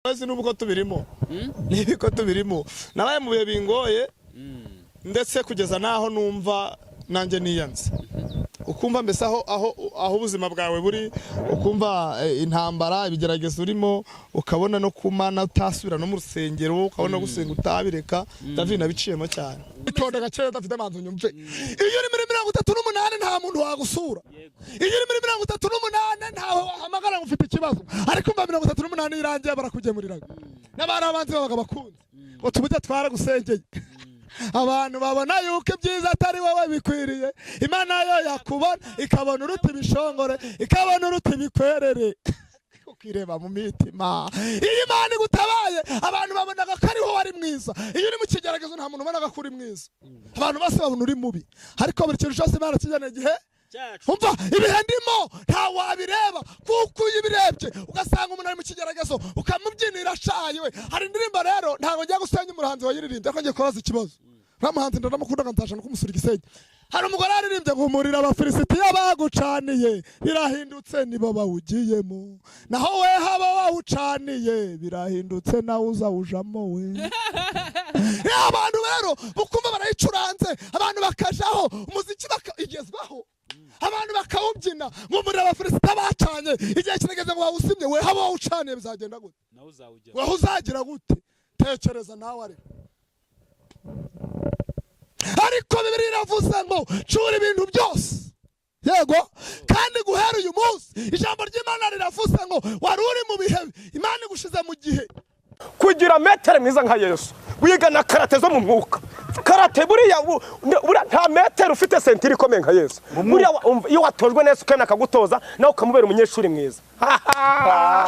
Wese n'ubu ko tubirimo, niba ko tubirimo, nabaye mu bihe bingoye, ndetse kugeza n'aho numva nanjye niyanze, ukumva mbese aho ubuzima bwawe buri, ukumva intambara, ibigeragezo urimo, ukabona no kumana utasubira no mu rusengero, ukabona gusenga utabireka. David, nabiciyemo cyane. Itonde gakeya, David, manzi unyumve. Iyo uri muri 38, nta muntu wagusura. Iyo uri muri 38, ntawe wahamagara ngo ufite ikibazo. Ariko umva, 38 irangiye, barakugemuriraga n'abari abanzi babaga bakunze ngo tubujye twaragusengeye. Abantu babona yuko ibyiza atari wowe bikwiriye, Imana yo yakubona ikabona uruta ibishongore, ikabona uruta ibikwerere, ukireba mu mitima. Iyo Imana igutabaye, abantu babonaga ko ariho wari mwiza. Iyo uri mu kigeragezo, nta muntu ubonaga ko uri mwiza, abantu bose babona uri mubi. Ariko buri kintu cyose Imana kijyana igihe. Umva, ibihe ndimo nta wabireba, kuko iyo ubirebye ugasanga umuntu ari mu kigeragezo ukamubyinira ashaye we. Hari indirimbo rero, ntabwo njya gusenya umuhanzi wayiririmbye, ariko ngiye kubaza ikibazo. Uriya muhanzi ndamukunda, nzasha no kumusura igisenge. Hari umugore waririmbye ngo umuriro Abafilisitiya bagucaniye birahindutse, nibo bawugiyemo, naho we haba wawucaniye birahindutse, nawe uzawujamo we. Iyo abantu rero bukumva barayicuranze, abantu bakajaho, umuziki igezwaho, abantu bakawubyina ngo umuriro Abafilisitiya bacanye igihe kirageze ngo bawusimye, we haba wawucaniye bizagenda gute? Nawe uzawujya. Weho uzagira gute? Tekereza nawe. Ariko Bibiliya iravuze ngo cura ibintu byose. Yego, kandi guhera uyu munsi ijambo ry'Imana riravuze ngo wari uri mu bihe, Imana igushize mu gihe. Kugira maître mwiza nka Yesu, wiga na karate zo mu mwuka. Karate buriya buriya nta maître ufite ceinture ikomeye nka Yesu. Buriya umva, iyo watojwe neza, ukenda akagutoza, nawe ukamubera umunyeshuri mwiza.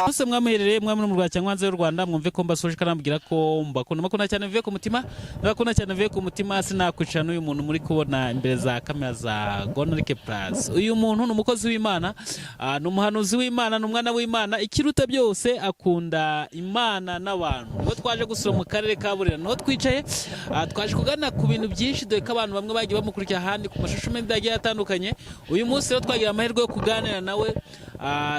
Bose mwamuherereye, mwamwe mu Rwanda cyangwa hanze y'u Rwanda, mwumve ko mbasoje kanambwira ko mbakunda, mbakunda cyane bivuye ku mutima, ndabakunda cyane bivuye ku mutima. Sinakwicara n'uyu muntu muri kubona imbere za kamera za Gonarike Plus. Uyu muntu ni umukozi w'Imana, ni umuhanuzi w'Imana, ni umwana w'Imana. Ikiruta byose, akunda Imana n'abantu. Niho twaje gusura mu karere ka Burera, niho twicaye. Twaje kuganira ku bintu byinshi, dore ko abantu bamwe bagiye bamukurikira ahandi ku mashusho media agiye atandukanye. Uyu munsi rero twagira amahirwe yo kuganira nawe,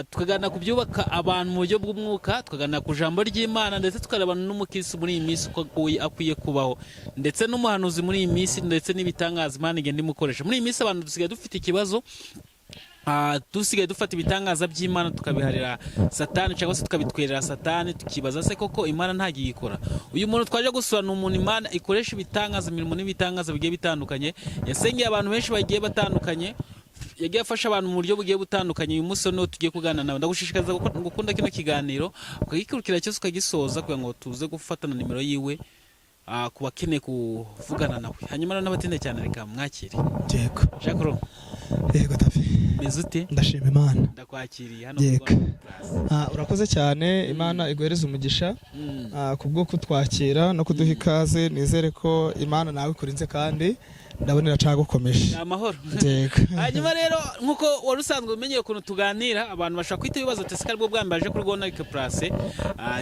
tukaganira ku byubaka abantu mu buryo bw'umwuka, tukaganira ku ijambo ry'Imana, ndetse tukareba n'umukirisitu muri iyi minsi uko akwiye kubaho, ndetse n'umuhanuzi muri iyi minsi, ndetse n'ibitangaza Imana igenda imukoresha muri iyi minsi. Abantu dusigaye dufite ikibazo, dusigaye dufata ibitangaza by'Imana tukabiharira Satani, cyangwa se tukabitwerera Satani, tukibaza se koko Imana ntagiye ikora. Uyu muntu twaje gusura ni umuntu Imana ikoresha ibitangaza, imirimo n'ibitangaza bigiye bitandukanye. Yasengeye abantu benshi bagiye batandukanye, yagiye afasha abantu mu buryo bugiye butandukanye. Uyu munsi niwo tugiye kuganira nawe. Ndagushishikariza gukunda kino kiganiro, ukagikurikira cyose, ukagisoza, kugira ngo tuze gufatana nimero yiwe ku bakeneye kuvugana nawe. Hanyuma rero n'abatinde cyane, reka mwakire. Yego. Jacques Ro. Yego, Davi. Meze ute? Ndashima Imana. Ndakwakiriye hano Yego. ku Rwanda Plus. Urakoze cyane, Imana iguhereze umugisha kubwo kutwakira no kuduha ikaze. Nizere ko Imana nawe ikurinze, kandi ndabona iracagukomeje. Ni amahoro. Yego. Hanyuma rero, nk'uko wari usanzwe umenyeye ukuntu tuganira, abantu bashobora kwita ibibazo ati: "Ese aribwo bwa mbere aje kuri Gonarike Plus,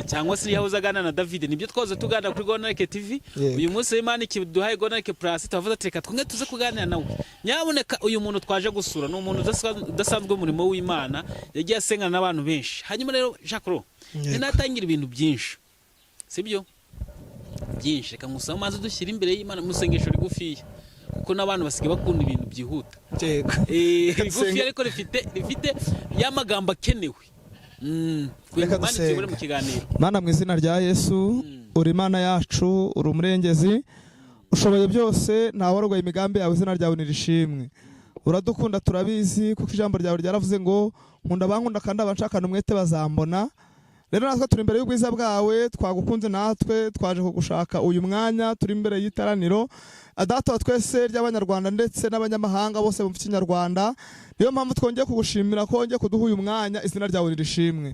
cyangwa se yahoze aganira na David?" Nibyo, twahoze tuganira kuri Gonarike TV. Yego. Uyu munsi Imana ikiduhaye Gonarike Plus, turavuze ati: "Reka twongere tuze kuganira nawe." Nyabuneka, uyu muntu twaje gusura ni umuntu udasanzwe mu murimo w'Imana, yagiye asengana n'abantu benshi. Hanyuma rero, Jacques Ro, Yego. natangira ibintu byinshi, sibyo byinshi, reka ngusabe maze dushyire imbere y'Imana mu isengesho rigufiya, kuko n'abantu basigaye bakunda ibintu byihuta. Yego. Rigufi Dusenge. ariko rifite ya magambo akenewe kugira Reka ngo Imana ituyobore dusenge. mu kiganiro. Mana, mu izina rya Yesu, uri Imana yacu, uri umurengezi, ushoboye byose, ntawarogoye imigambi yawe. Izina ryawe nirishimwe. Uradukunda, turabizi, kuko ijambo ryawe ryaravuze ngo: "Nkunda abankunda, kandi abanshakana umwete bazambona." Rero natwe turi imbere y'ubwiza bwawe, twagukunze, natwe twaje kugushaka uyu mwanya. Turi imbere y'iteraniro, Data wa twese, ry'Abanyarwanda ndetse n'abanyamahanga bose bumva Ikinyarwanda. Niyo mpamvu twongeye kugushimira ko wongeye kuduha uyu mwanya. Izina ryawe ririshimwe.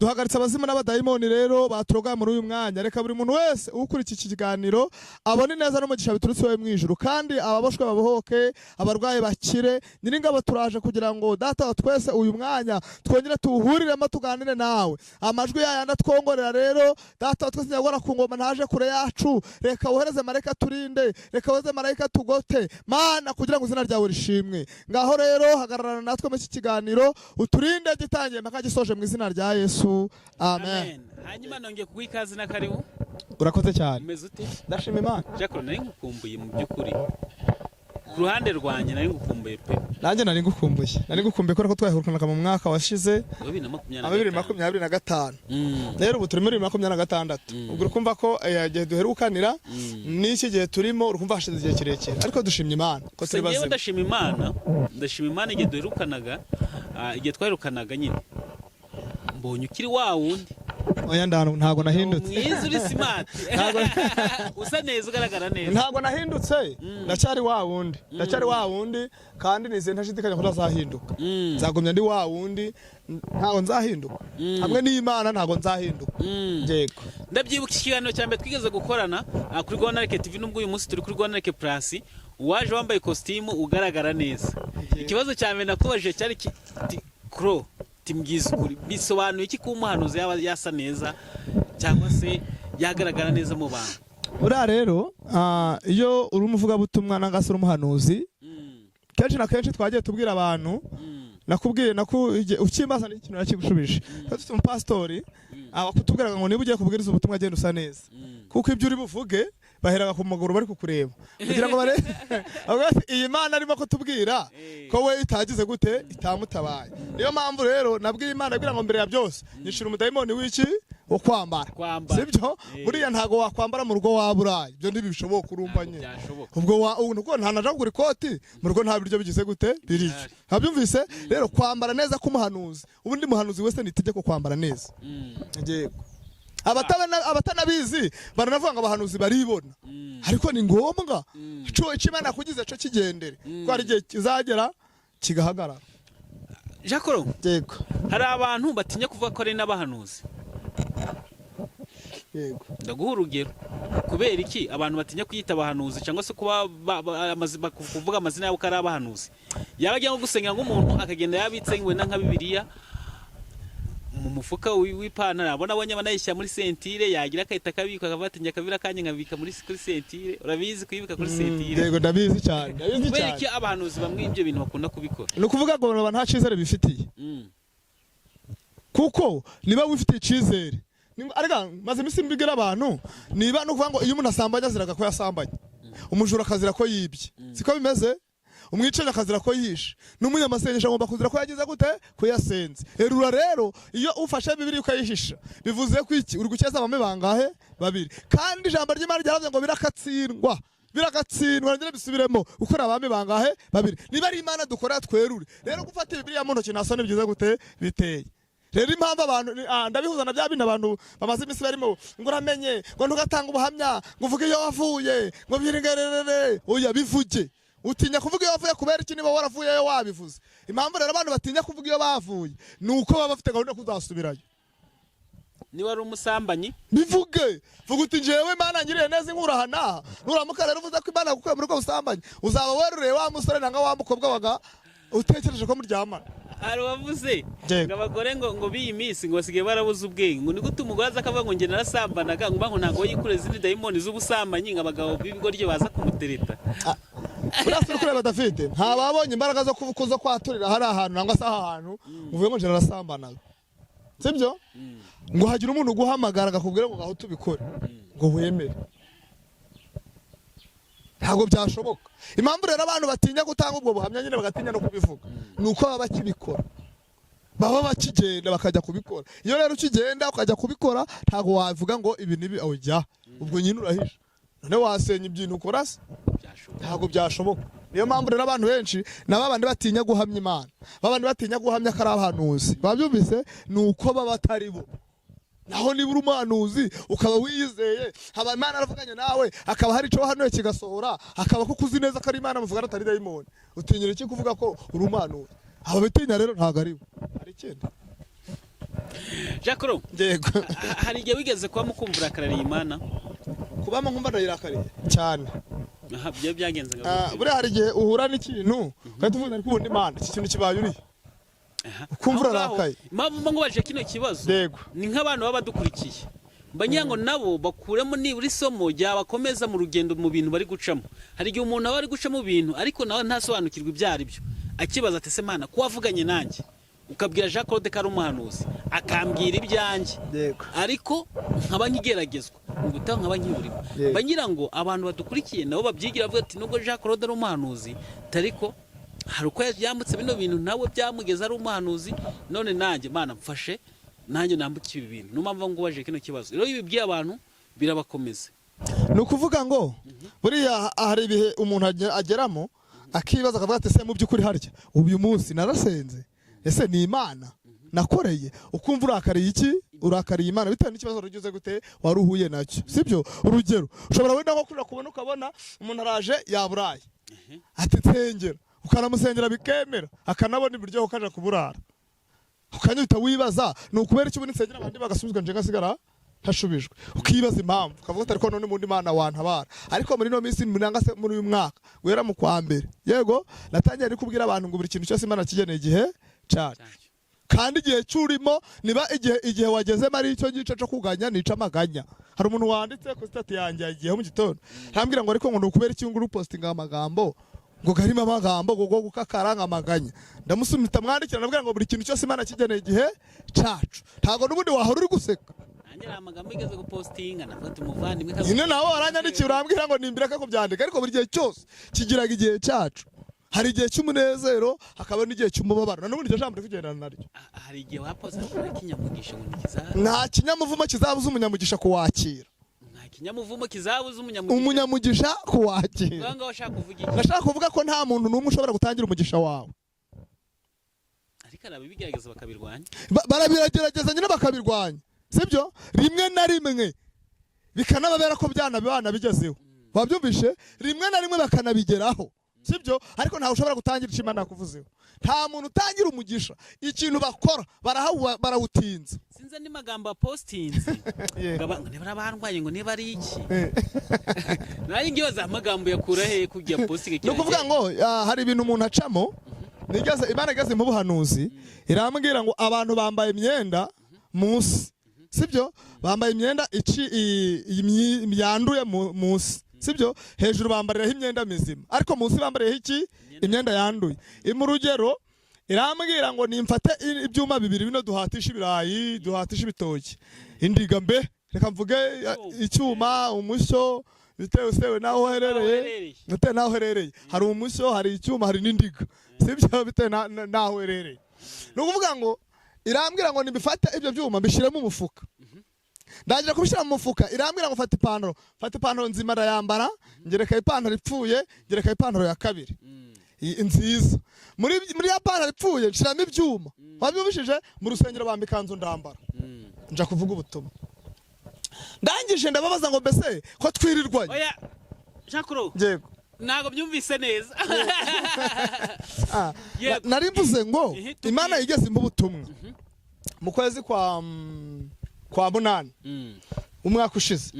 Duhagaritse abazimu n'abadayimoni rero baturogoye muri uyu mwanya. Reka buri muntu wese ukurikiye iki kiganiro abone neza n'umugisha biturutse iwawe mu ijuru, kandi ababoshwe babohoke, abarwayi bakire. Nyiringabo, turaje kugira ngo, Data wa twese, uyu mwanya twongere tuwuhuriremo, tuganire nawe. Amajwi yayandi atwongorera rero, Data wa twese, nyagora ku ngoma, ntaje kure yacu. Reka wohereze marayika turinde, reka wohereze marayika tugote, Mana, kugira ngo izina ryawe rishimwe. Ngaho rero hagararana natwe muri iki kiganiro, uturinde gitangiye mpaka gisoje, mu izina rya Yesu. Yesu, amen. Amen. Hanyuma nongeye kuguha ikaze na karibu. Urakoze cyane. Umeze ute? Ndashima Imana. Jacques, nari ngukumbuye mu by'ukuri. Ku ruhande rwanjye nari ngukumbuye pe. Nanjye nari ngukumbuye, nari ngukumbuye kubera ko twaherukanaga mu mwaka washize Wa 2025. wa 2025. Rero ubu turi muri 2026. Ubwo urikumva ko igihe duherukanira n'iki gihe turimo, urikumva hashize igihe kirekire, ariko dushimye Imana ko Gusa turi njyewe bazima. Ndashima Imana, ndashima Imana. Igihe duherukanaga, igihe twaherukanaga nyine, mbonye ukiri wa wundi. Oya, ntabwo nahindutse. Mwiza, uri smart, usa neza, ugaragara neza. Ntabwo nahindutse, ndacyari wa wundi, ndacyari wa wundi, kandi nizeye ntashidikanya ko ntazahinduka. Nzagumya ndi wa wundi, ntabwo nzahinduka. Hamwe n'Imana ntabwo nzahinduka. Yego. Ndabyibuka ikiganiro cya mbere twigeze gukorana kuri Rwanda TV, nubwo uyu munsi turi kuri Rwanda Plus, waje wambaye ikositimu, ugaragara neza. Ikibazo cya mbere nakubajije cyari kuro timbwiza ukuri, bisobanuye iki kuba umuhanuzi yaba yasa neza cyangwa se yagaragara neza mu bantu? Buriya rero, iyo uri umuvugabutumwa nangwa se uri umuhanuzi, kenshi na kenshi twagiye tubwira abantu, nakubwiye ukimbaza n'ikintu nakigushubije. Twari dufite umupasitori abakutubwiraga ngo niba ugiye kubwiriza ubutumwa, genda usa neza, kuko ibyo uri buvuge baheraga ku maguru bari kukureba kugira ngo barebe. Bavuga bati, iyi Mana arimo kutubwira ko we itagize gute, itamutabaye. Niyo mpamvu rero nabwiye Imana, abwira ngo mbere ya byose nyishura umudayimoni w'iki, wo kwambara. Kwambara. Sibyo? Buriya ntago wakwambara mu rugo waba uraye, ibyo ntibishoboka, urumva Ntabwo nyine. byashoboka. Ubwo wa ubu nuko nta naja kugura ikoti mu rugo nta biryo bigize gute, biriyo. Bihari. Ntabyumvise rero kwambara neza k'umuhanuzi, ubundi muhanuzi wese ni itegeko kwambara neza. Yego. Abatanabizi baranavuga ngo abahanuzi baribona, ariko ni ngombwa. Ico icyo Imana yakugize cyo kigendere, ko hari igihe kizagera kigahagarara. Jacques, Yego. hari abantu batinya kuvuga ko ari n'abahanuzi. Yego. Ndaguha urugero. Kubera iki abantu batinya kwiyita abahanuzi cyangwa se kuba kuvuga amazina yabo ko ari abahanuzi? Yaba agiye nko gusenga, nk'umuntu akagenda yabitse wenda nka Bibiliya mu mufuka w'ipantaro, abona abonye banayishyira muri ceinture, yagira akahita akabika, akavuga ati njya akabira kanjye nkabika kuri ceinture. Urabizi kuyibika kuri ceinture? Yego, ndabizi cyane, ndabizi Kubera cyane. iki abahanuzi bamwe ibyo bintu bakunda kubikora? Ni ukuvuga ngo baba nta cyizere bifitiye, kuko niba wifitiye icyizere, arega maze iminsi mbibwira abantu, niba ni ukuvuga ngo iyo umuntu asambanye aziraga ko yasambanye, umujura akazira ko yibye, siko bimeze? Umwicanyi akazira ko yishe, n'umunyamasengesho agomba kuzira ko yagize gute, ko yasenze. Erura rero, iyo ufashe Bibiliya ukayihisha, bivuze ko iki, uri gukeza abami bangahe? Babiri. Kandi ijambo ry'Imana ryaravuze ngo birakatsindwa, biragatsindwa. Nongere bisubiremo, gukora abami bangahe? Babiri. Niba ari Imana dukora, twerure. Rero gufata Bibiliya mu ntoki nta soni byiza gute biteye. Rero impamvu abantu ndabihuza na bya bindi abantu bamaze iminsi barimo ngo uramenye ngo ntugatanga ubuhamya, ngo uvuge iyo wavuye, ngo biringerere. Oya, bivuge. Utinya kuvuga iyo wavuye kubera iki, niba waravuyeyo wabivuze? Impamvu rero abantu batinya kuvuga iyo bavuye ni uko baba bafite gahunda yo kuzasubirayo. Niba ari umusambanyi? Bivuge, vuga uti njyewe Imana ngiriye neza inkura aha n'aha. Nuramuka rero uvuze ko Imana yagukuye muri ubwo busambanyi, uzaba werureye wa musore nanga wa mukobwa waga utekereje ko muryamana. Hari uwavuze Yego. ngo abagore ngo b'iyi minsi ngo basigaye barabuze ubwenge, ngo ni gute umugore aza akavuga ngo njye narasambanaga, ngo ntabwo yikure izindi dayimoni z'ubusambanyi, ngo abagabo b'ibigoryi baza kumutereta. Buriya uri kureba David, nta babonye imbaraga zo kuza kwaturira hari ahantu nangwa se aha hantu uvuye ngo njye narasambanaga, sibyo? Ngo hagire umuntu uguhamagara akakubwira ngo ngaho tubikore, ngo wemere, ntabwo byashoboka. Impamvu rero abantu batinya gutanga ubwo buhamya nyine, bagatinya no kubivuga, ni uko baba bakibikora, baba bakigenda bakajya kubikora. Iyo rero ukigenda ukajya kubikora, ntabwo wavuga ngo ibi nibi, ujya ubwo nyine urahisha. None wasenya ibintu ukora se? Byashoboka. Ntabwo byashoboka. Niyo mpamvu rero abantu benshi na babandi batinya guhamya Imana, babandi batinya guhamya ko ari abahanuzi, babyumvise, ni uko baba atari bo. Naho niba uri umuhanuzi ukaba wiyizeye, haba Imana aravuganye nawe, hakaba hari icyo wahanuye kigasohora, hakaba ko uzi neza ko ari Imana muvugana atari dayimoni, utinyira iki kuvuga ko uri umuhanuzi? Aba bitinya rero ntabwo ari bo. Hari ikindi? Jacques Ro, Yego. hari igihe wigeze kuba mukumva urakarariye Imana? Kubamo nkumva ndayirakariye cyane. Aha byo byagenze ngo Buriya hari igihe uhura n'ikintu ugahita uvuga, ariko ubundi Imana iki kintu kibaye uriye, ukumva Aho ngaho, urarakaye. Impamvu mba nkubajije kino kibazo, Yego. ni nk'abantu baba badukurikiye, mba ngira ngo nabo bakuremo nibura isomo ryabakomeza mu rugendo, mu bintu bari gucamo. Hari igihe umuntu aba ari guca mu bintu, ariko nawe ntasobanukirwe ibyo ari byo, akibaza ati: "Ese Mana, ko wavuganye nanjye Ukabwira Jean Claude ko ari umuhanuzi, akambwira ibyanjye, ariko nkaba nkigeragezwa ubutaha, nkaba nkiburimo. Mba ngira ngo abantu badukurikiye nabo babyigira, bavuga ati: "Nubwo Jean Claude ari umuhanuzi, ariko hari uko yambutse bino bintu, nawe byamugeze ari umuhanuzi. None nanjye Mana mfashe, nanjye nambuke ibi bintu." Niyo mpamvu ngubaje kino kibazo. Rero iyo ubibwiye abantu birabakomeza. Ni ukuvuga ngo buriya hari ibihe umuntu ageramo akibaza, akavuga ati: "Ese mu by'ukuri harya uyu munsi narasenze? Ese ni Imana nakoreye?" Ukumva urakariye iki? Urakariye Imana bitewe n'ikibazo rugize gute wari uhuye nacyo, sibyo? Urugero, ushobora wenda nko kurira kubona, ukabona umuntu araje yaburaye, ati: "Nsengera." Ukanamusengera bikemera, akanabona ibiryo, ukaja kuburara, ukanyita wibaza ni ukubera iki ubundi nsengera abandi bagasubizwa, nje ngasigara ntashubijwe. Ukibaza impamvu, ukavuga ati: "Ariko none mundi Mana wantabara." Ariko muri ino minsi, nanga se muri uyu mwaka, guhera mu kwa mbere, yego, natangiye ari kubwira abantu ngo buri kintu cyose Imana kigeneye igihe cyacu, kandi igihe cyurimo niba igihe wagezemo ari icyo gice cyo kuganya, nica amaganya. Hari umuntu wanditse ku status yanjye yagiyeho mu gitondo, arambwira ngo: "Ariko ngo ni ukubera iki ngo uri postinga amagambo ngo garimo amagambo ngo gukakara ngo amaganya?" Ndamusumita, mwandikira, ndabwira ngo buri kintu cyose Imana kigeneye igihe cyacu, ntabwo n'ubundi wahora uri guseka. Nanjye hari amagambo yigeze gupostinga, navuga ati: "Umuvandimwe." Nyine nawe waranyandikiye, urambwira ngo nimbireka kubyandika. Ariko buri gihe cyose kigiraga igihe cyacu. Hari igihe cy'umunezero, hakaba n'igihe cy'umubabaro, na n'ubundi iryo jambo riri kugendana naryo. Hari igihe wapoza kinyamugisha ngo ntikiza Nta kinyamuvumo kizabuza umunyamugisha kuwakira. Nta kinyamuvumo kizabuza umunyamugisha Umunyamugisha kuwakira. Ngaho ngaho ushaka kuvuga iki? Ndashaka kuvuga ko nta muntu n'umwe ushobora gutangira umugisha wawe. Ariko hari ababigerageza bakabirwanya. Barabiragerageza nyine bakabirwanya, sibyo? Rimwe na rimwe bikanababera ko byana bigezeho, wabyumvishe? Rimwe na rimwe bakanabigeraho, sibyo? Ariko ntawe ushobora gutangira icyo Imana yakuvuzeho. Nta muntu utangira umugisha. Ikintu bakora, barawutinza. Sinzi andi magambo apostinze ngo ngo niba barwaye, ngo niba ari iki. Nanjye ngibaza amagambo yakura he kugira postinge. Ni ukuvuga ngo hari ibintu umuntu acamo. Nigeze, Imana igeze mu buhanuzi, irambwira ngo abantu bambaye imyenda munsi, sibyo? Bambaye imyenda ici yanduye munsi, sibyo? Hejuru bambariraho imyenda mizima, ariko munsi bambariyeho iki? Imyenda yanduye. Mu rugero, irambwira ngo nimfate ibyuma bibiri bino duhatisha ibirayi, duhatisha ibitoki, indiga mbe reka mvuge icyuma, umushyo, bitewe sewe naho uherereye. Uherereye. Bitewe n'aho uherereye, hari umushyo, hari icyuma, hari n'indiga, sibyo? Bitewe n'aho uherereye. Ni ukuvuga ngo irambwira ngo nibifate ibyo byuma mbishyiremo umufuka. Ndangira kubishyira mu mufuka, irambwira ngo fata ipantaro. Fata ipantaro nzima ndayambara, ngereka ipantaro ipfuye, ngereka ipantaro ya kabiri nziza. Muri ya pantaro ipfuye nshiramo ibyuma, wabyumvishije? Mu rusengero bamba ikanzu ndambara, nja kuvuga ubutumwa. Ndangije ndababaza ngo: "Mbese ko twirirwanye?" Oya Jean Claude. Yego. Ntabwo byumvise neza. Yego. Nari mvuze ngo Tubwire. Imana yigeze impa ubutumwa mu kwezi kwa munani umwaka ushize.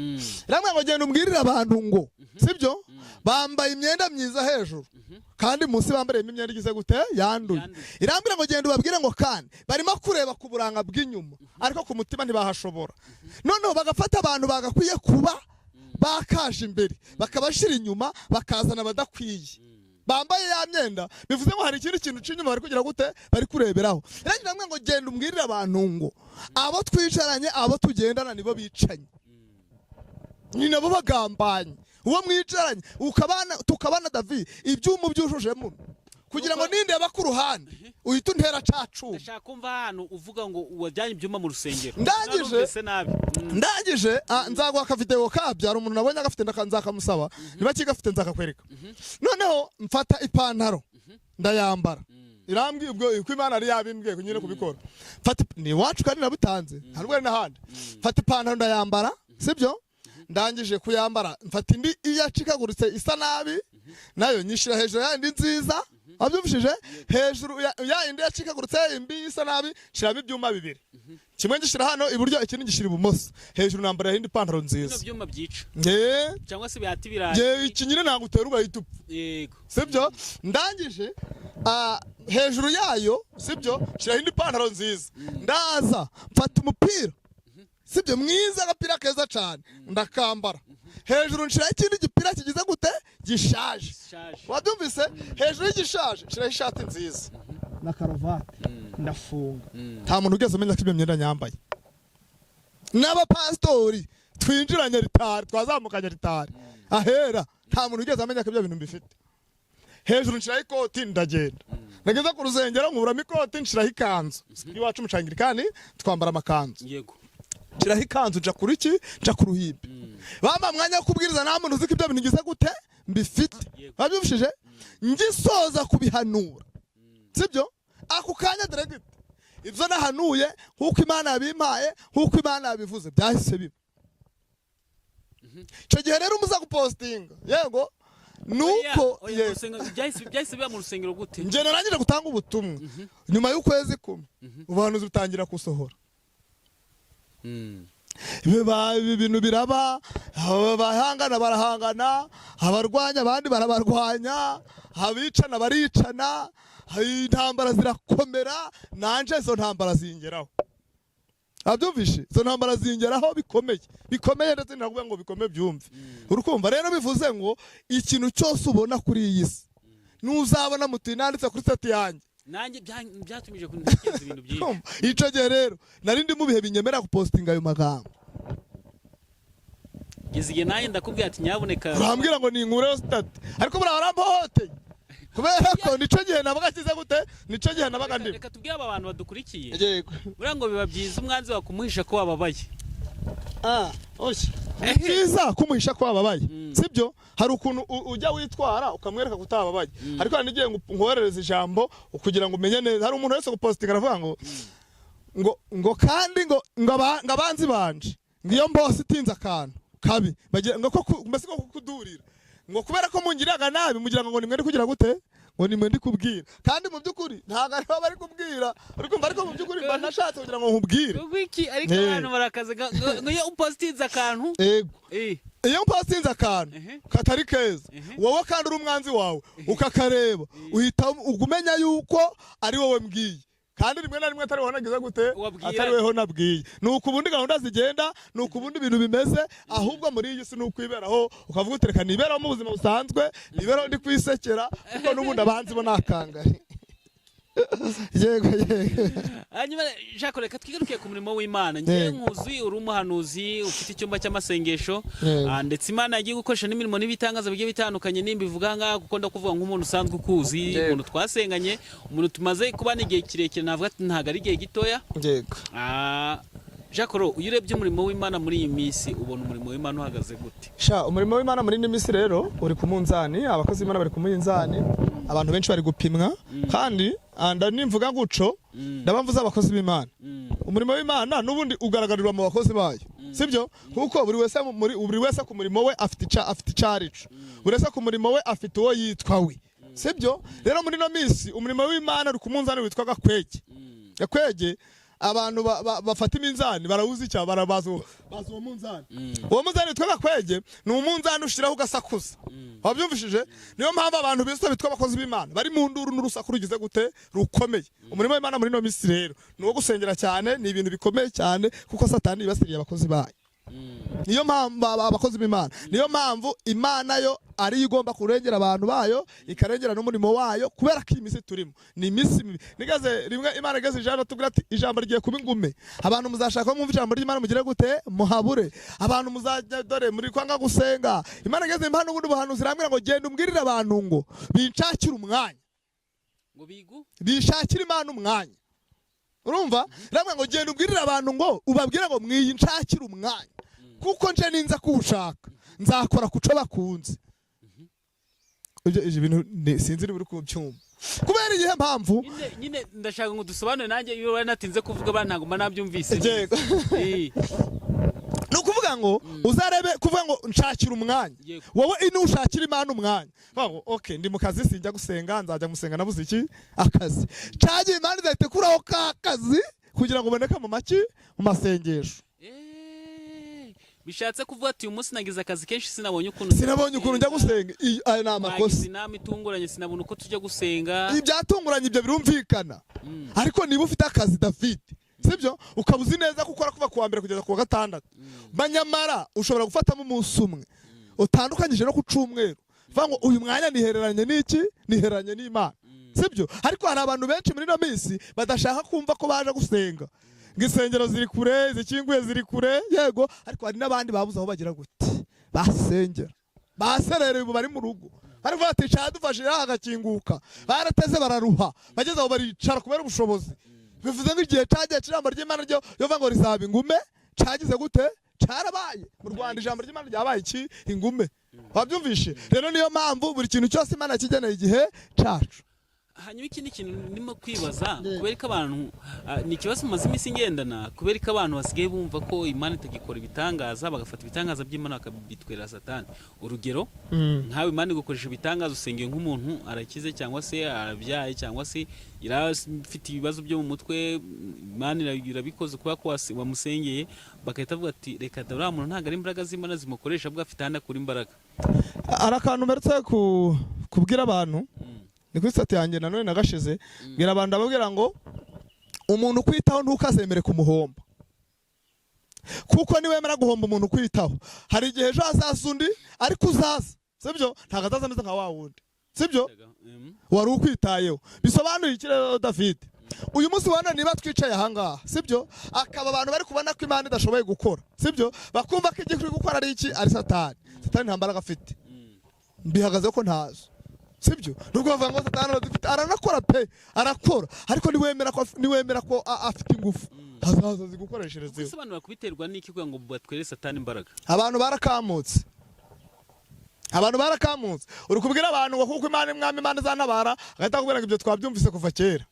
Irambwira ngo: "Genda umbwirire abantu ngo, sibyo, bambaye imyenda myiza hejuru, kandi munsi bambariyemo imyenda igize gute? Yanduye." Yanduye. Irambwira ngo: "Genda ubabwire ngo kandi barimo kureba ku buranga bw'inyuma, ariko ku mutima ntibahashobora. Noneho bagafata abantu bagakwiye kuba bakaje imbere, bakabashyira inyuma, bakazana abadakwiye bambaye ya myenda. Bivuze ngo hari ikindi kintu cy'inyuma bari kugira gute? Bari kureberaho." Irangira ngo: "Genda umbwirire abantu ngo abo twicaranye, abo tugendana, nibo bicanye, ni nabo bagambanye. Uwo mwicaranye ukabana, tukabana, David, ibyuma ubyujuje muno kugira ngo nindeba ku ruhande uhite untera cacuma." Ndashaka kumva ahantu uvuga ngo wajyanye ibyuma mu rusengero. Ndangije. Narumvise nabi. Ndangije, nzaguha akavideo kabyo. Hari umuntu nabonye agafite, nzakamusaba. Niba kigafite nzakakwereka. Noneho mfata ipantaro ndayambara. Irambwiye ubwo uko Imana yari yabimbwiye nyine kubikora. Mfata ni iwacu kandi nabutanze, nta nubwo ari n'ahandi. Mfata ipantaro ndayambara, sibyo? Ndangije kuyambara, mfata indi iyacikaguritse isa nabi, nayo nyishyira hejuru ya yindi nziza, wabyumvishije? Hejuru ya yindi yacikaguritse imbi isa nabi nshiramo ibyuma bibiri, kimwe ngishyira hano iburyo, ikindi ngishyira ibumoso. Hejuru nambara indi pantaro Bino nziza. byuma byica Nge cyangwa se bihata ibirayi. Nge iki nyine ntabwo utera ugahita upfa. Yego. Sibyo? Ndangije, hejuru yayo, sibyo, nshyiraho indi pantaro nziza. Ndaza mfata umupira, sibyo, mwiza, agapira keza cyane, ndakambara. Hejuru nshyiraho ikindi gipira kigize gute? Gishaje. Gishaje. Wabyumvise? Hejuru y'igishaje nshyiraho ishati nziza. Na karuvati ndafunga. Nta muntu ugeze umenya ko ibyo myenda nyambaye. N'abapasitori twinjiranye ritari, twazamukanye ritari ahera, nta muntu ugeze amenya ko ibyo bintu mbifite. Hejuru nshiraho ikoti, ndagenda. Nageze ku rusengero nkuramo ikoti, nshiraho ikanzu. Iwacu mu Cangirikani twambara amakanzu. Nshiraho ikanzu, nja kuri ki, nja ku ruhimbi, bampa mwanya wo kubwiriza. Nta muntu uzi ko ibyo bintu ngize gute mbifite. Babyumvishije ngisoza kubihanura, sibyo? Ako kanya direct ibyo nahanuye, nk'uko Imana yabimpaye, nk'uko Imana yabivuze, byahise biba. Icyo gihe rero umuza gupostinga, yego, nuko Oya, oya, yego. Byahise biba mu rusengero gute? Njye narangije gutanga ubutumwa nyuma y'ukwezi kumwe, ubuhanuzi butangira gusohora. Biba ibi bintu biraba, abahangana barahangana, abarwanya abandi barabarwanya, abicana baricana, intambara zirakomera. Nanje izo ntambara zingeraho, abyumvishe, izo ntambara zingeraho bikomeye, bikomeye, ndetse ndakuvuga ngo bikomeye, byumve. Urukumva rero, bivuze ngo ikintu cyose ubona kuri iyi si, nuzabona muti nanditse kuri status yanjye. Nanjye byatumije kuntekereza ibintu byinshi. Urumva? Ico gihe rero nari ndi mu bihe binyemerera gupostinga ayo magambo. Geze igihe nanjye ndakubwira ati nyabuneka. Urambwira ngo ninkureho status, ariko buriya warampohoteye, kubera ko nico gihe nabaga kize gute, nico gihe nabaga ndimo. Reka tubwire aba bantu badukurikiye. Yego. Buriya ngo biba byiza umwanzi wakumuhisha ko wababaye. Ah, oya, ni byiza kumuhisha ko wababaye, sibyo? Hari ukuntu ujya witwara ukamwereka ko utababaye, ariko hari n'igihe nkoherereza ijambo kugira ngo umenye neza. Hari umuntu wese gupositinga aravuga ngo kandi ngo abanzi banje, ngo iyo mbose itinze akantu kabi bagira ngo ko mbese ko kudurira, ngo kubera ko mungiraga nabi, mugira ngo nimwe ndi kugira gute, ngo nimwe ndi kubwira, kandi mu by'ukuri ntabwo aribo bari kubwira. Ariko mva, ariko mu by'ukuri mba nashatse kugira ngo nkubwire. Ngo iki? Ariko abantu barakaze ngo iyo upositinze akantu. Yego. Iyo mpasinze akantu katari keza, wowe kandi uri umwanzi wawe, ukakareba, uhita umenya yuko ari wowe mbwiye, kandi rimwe na rimwe atari wowe nagize gute, Wabwira. atari weho nabwiye. Ni uku ubundi gahunda zigenda, ni uku ubundi ibintu bimeze. Ahubwo muri iyi si ni ukwiberaho, ukavuga uti reka niberaho mu buzima busanzwe, niberaho ndi kwisekera, kuko n'ubundi abanzi bo ni akangari. Yego. Hanyuma Jacques, reka twigaruke ku murimo w'Imana. Ngewe nkuzi uri umuhanuzi, ufite icyumba cy'amasengesho. Ndetse Imana yagiye gukoresha n'imirimo n'ibitangaza bigiye bitandukanye. Nimba ivuga ngaha, kuko ndakuvuga nk'umuntu usanzwe ukuzi, umuntu twasenganye, umuntu tumaze kubana igihe kirekire, navuga ati ntabwo ari igihe gitoya. Jacques Ro, iyo urebye umurimo w'Imana muri iyi minsi, ubona umurimo w'Imana uhagaze gute? Sha, umurimo w'Imana muri ino minsi rero uri ku munzani. Abakozi b'Imana bari ku munzani, abantu benshi bari gupimwa. Kandi nimvuga guco ndaba mvuze abakozi b'Imana. Umurimo w'Imana n'ubundi ugaragarirwa mu bakozi bayo, sibyo? Kuko buri wese muri buri wese ku murimo we afite ica, afite icarico. Buri wese ku murimo we afite uwo yitwa we, sibyo? Rero muri ino minsi umurimo w'Imana uri ku munzani witwa gakwege. Gakwege, abantu bafata iminzani barawuzi icya barabaza bazi uwo munzani. Uwo munzani witwa gakwege ni umunzani ushiraho ugasakuza, wabyumvishije? Niyo mpamvu abantu bise bitwa abakozi b'Imana bari mu nduru n'urusaku rugize gute, rukomeye. Umurimo w'Imana muri ino minsi rero ni uwo gusengera cyane, ni ibintu bikomeye cyane, kuko Satani yibasiriye abakozi bayo. Niyo mpamvu abakozi b'Imana, niyo mpamvu Imana yo ariyo igomba kurengera abantu bayo, ikarengera n'umurimo wayo, kubera ko iyi minsi turimo ni iminsi mibi. Nigeze rimwe Imana igeze ijambo tubwira ati ijambo rigiye kuba ingume, abantu muzashaka ko mwumva ijambo ry'Imana mugire gute, muhabure. Abantu muzajya dore muri kwanga gusenga. Imana igeze impano ubundi buhanuzi irambwira ngo genda umbwirire abantu ngo binshakire umwanya. Ngo bigu Bishakire Imana umwanya. Urumva, irambwira ngo genda ubwirire abantu ngo ubabwire ngo mwiyinshakire umwanya, kuko nje ninza kuwushaka nzakora kuco bakunze. Ibyo bintu sinzi niba uri kubyumva, kubera iyihe mpamvu? Nyine ndashaka ngo dusobanure. Nanjye iyo wari natinze kuvuga ba ntabwo mba nabyumvise. Yego. Ni ukuvuga ngo uzarebe, kuvuga ngo nshakira umwanya, wowe ino ushakira Imana umwanya. Vuga ngo okay, ndi mu kazi, sinjya gusenga, nzajya gusenga nabuze iki, akazi cyagiye. Imana izahita ikuraho ka kazi kugira ngo uboneke mu maki, mu masengesho. Bishatse kuvuga ati uyu munsi nagize akazi kenshi, sinabonye ukuntu Sinabonye ukuntu njya gusenga. Ayo ni amakosa. Twagize inama itunguranye, sinabona uko tujya gusenga. Ibyatunguranye ibyo birumvikana, ariko niba ufite akazi, David, sibyo, ukaba uzi neza ko ukora kuva ku wa mbere kugeza ku wa gatandatu, nyamara ushobora gufatamo umunsi umwe utandukanyije no ku cyumweru, uvuga ngo uyu mwanya nihereranye n'iki, nihereranye n'Imana. Sibyo? Ariko hari abantu benshi muri ino minsi badashaka kumva ko baje gusenga, ngo insengero ziri kure, zikinguye ziri kure. Yego, ariko hari n'abandi babuze aho bagira gute basengera, baserereye, ubu bari mu rugo bari kuvuga ati cadufashe hagakinguka. Barateze bararuha, bageze aho baricara kubera ubushobozi. Bivuze ngo igihe cyagiye, ijambo ry'Imana ryo rivuga ngo rizaba ingume, cagize gute? Carabaye. Mu Rwanda ijambo ry'Imana ryabaye iki? Ingume. Wabyumvishe? Rero niyo mpamvu buri kintu cyose Imana kigeneye igihe cacu. Hanyuma ikindi kintu ndimo kwibaza, kubera ko abantu ni ikibazo maze iminsi ngendana, kubera ko abantu basigaye bumva ko Imana itagikora ibitangaza, bagafata ibitangaza by'Imana bakabitwerera Satani. Urugero, nkawe Imana igukoresha ibitangaza, usengeye nk'umuntu arakize, cyangwa se arabyaye, cyangwa se afite ibibazo byo mu mutwe, Imana irabikoze kubera ko wamusengeye, bagahita bavuga ati reka da, uriya muntu ntabwo ari imbaraga z'Imana zimukoresha, ahubwo afite ahandi akura imbaraga. Hari akantu mperutse kubwira abantu, ni kuri status yanjye nanone nagashize, bwira abantu, ndababwira ngo umuntu ukwitaho ntukazemere kumuhomba, kuko niwemera guhomba umuntu ukwitaho, hari igihe ejo hazaza undi, ariko uzaza, sibyo, ntabwo azaza ameze nka wa wundi, sibyo, wari ukwitayeho. Bisobanuye iki rero, David? Uyu munsi wa none niba twicaye ahangaha, sibyo, akaba abantu bari kubona ko Imana idashoboye gukora, sibyo, bakumva ko igiye gukora ari iki? Ari Satani. Satani nta mbaraga afite, mbihagaze ko ntazo, sibyo? Nubwo bavuga ngo Satani arazifite, aranakora pe, arakora, ariko niwemera ko afite ingufu, azaza zigukoreshereza iwe. Bisobanura kubiterwa n'iki kugira ngo batwere Satani imbaraga? Abantu barakamutse, abantu barakamutse. Uri kubwira abantu ngo kuko Imana, imwami Imana izantabara, agahita akubwira ngo ibyo twabyumvise kuva kera.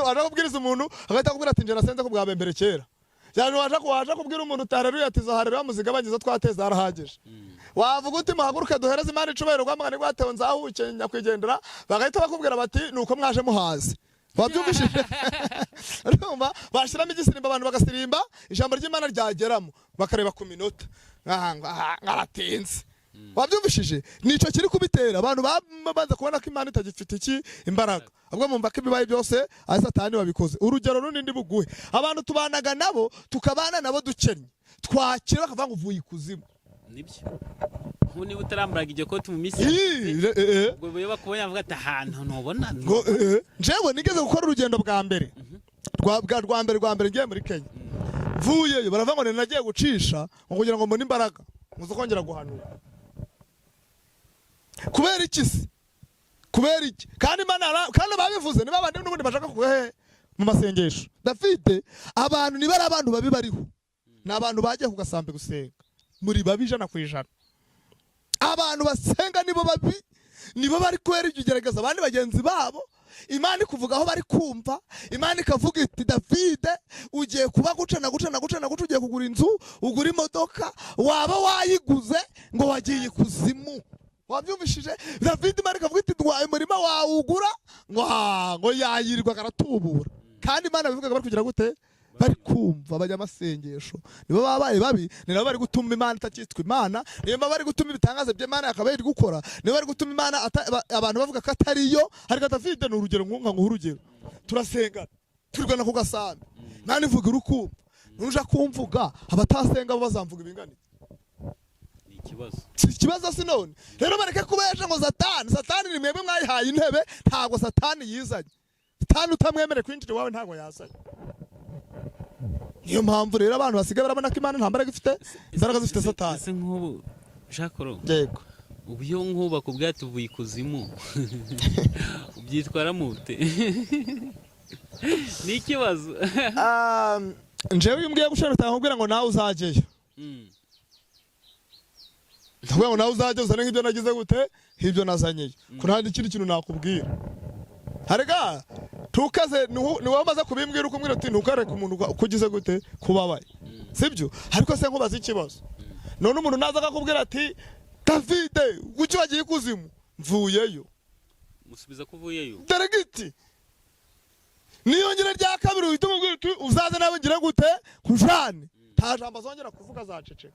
Waje kubwiriza umuntu, agahita akubwira ati njye nasenze ko bwa mbere kera. Yaje waje kubwira umuntu utareruye, ati zo hareruya muzigabanye, izo twateze arahagije. Wavuga uti muhaguruke duhereze Imana icubahiro, rwamagana rwatewe nzahuke nyakwigendera, bagahita bakubwira bati nuko mwaje muhaze. Wabyumvishije? Urumva bashyiramo igisirimba, abantu bagasirimba, ijambo ry'Imana ryageramo bakareba ku minota, ngaratinze. Wabyumvishije? Nicyo kiri kubitera abantu babanza kubona ko Imana itagifite iki? Imbaraga. Ahubwo mumva ko ibibaye byose ari Satani wabikoze. Urugero runini buguhe, abantu tubanaga nabo, tukabana nabo dukennye, twakira bakavuga ngo uvuye ikuzimu. Nibyo, nk'ubu niba utarambaraga iryo koti mu minsi Ii, ubwo iyo bakubonye bavuga ati ahantu ntubona. Ngo njyewe nigeze gukora urugendo bwa mbere rwa mbere ngiye muri Kenya, mvuyeyo baravuga ngo nari nagiye gucisha ngo kugira ngo mbone imbaraga muze kongera guhanura. Kubera iki se? Kubera iki? Kandi Imana kandi babivuze niba abandi n'ubundi bashaka kuhe mu masengesho. Dafite abantu, niba ari abantu babi bariho, ni abantu bagiye ku gasambi gusenga. Muri babi 100%. Abantu basenga nibo babi, nibo bari kubera ibyo ugerageza abandi bagenzi babo. Imana ikuvuga aho bari kumva, Imana ikavuga iti Davide, ugiye kuba guca na guca na guca na guca, ugiye kugura inzu, ugura imodoka, waba wayiguze ngo wagiye ikuzimu. Wabyumvishije, David? Imana ikavuga iti ndwaye umurima wawugura, ngo ngo yayirirwa aratubura. Kandi Imana bivugaga bari kugira gute? Bari kumva. Abanyamasengesho nibo babaye babi, ni nabo bari gutuma Imana itakitwa Imana, niyo bari gutuma ibitangaza by'Imana yakaba iri gukora, nibo bari gutuma Imana abantu bavuga ko atariyo. Ariko David ni urugero, nkunga nguha urugero, turasenga turwana ku gasambi, Imana ivuga urukumva, nuja kumvuga abatasenga bo bazamvuga ibinganiye. Ni ikibazo. Si ikibazo si none? Rero bareke kubesha ngo Satani. Satani ni mwebwe mwayihaye intebe, ntabwo Satani yizanye. Satani utamwemere kwinjira iwawe ntabwo yazanye. Niyo mpamvu rero abantu basigaye barabona ko Imana nta mbaraga ifite, imbaraga zifite Satani. Ese nk'ubu Jacques, Yego. ubu iyo nk'ubu bakubwira ati uvuye ikuzimu, ubyitwaramo ute? Ni ikibazo. Njyewe iyo umbwiye gushora nkubwira ngo nawe uzajyeyo. Ndavuga ngo nawe uzajye uzane nk'ibyo nagize gute, nk'ibyo nazanyeyo, ko nta n'ikindi kintu nakubwira. Harega tukaze ni wowe umaze kubimbwira, ukumwira uti ntukareke umuntu uko ugize gute kubabaye, sibyo? Ariko se nkubaza ikibazo, none umuntu naza akakubwira ati Davide, kuki wagiye ikuzimu? Mvuyeyo. Musubiza ko uvuyeyo. Dore giti niyongera rya kabiri, uhita umubwira uti uzaze nawe ngira gute kujane. Nta jambo azongera kuvuga, azaceceka.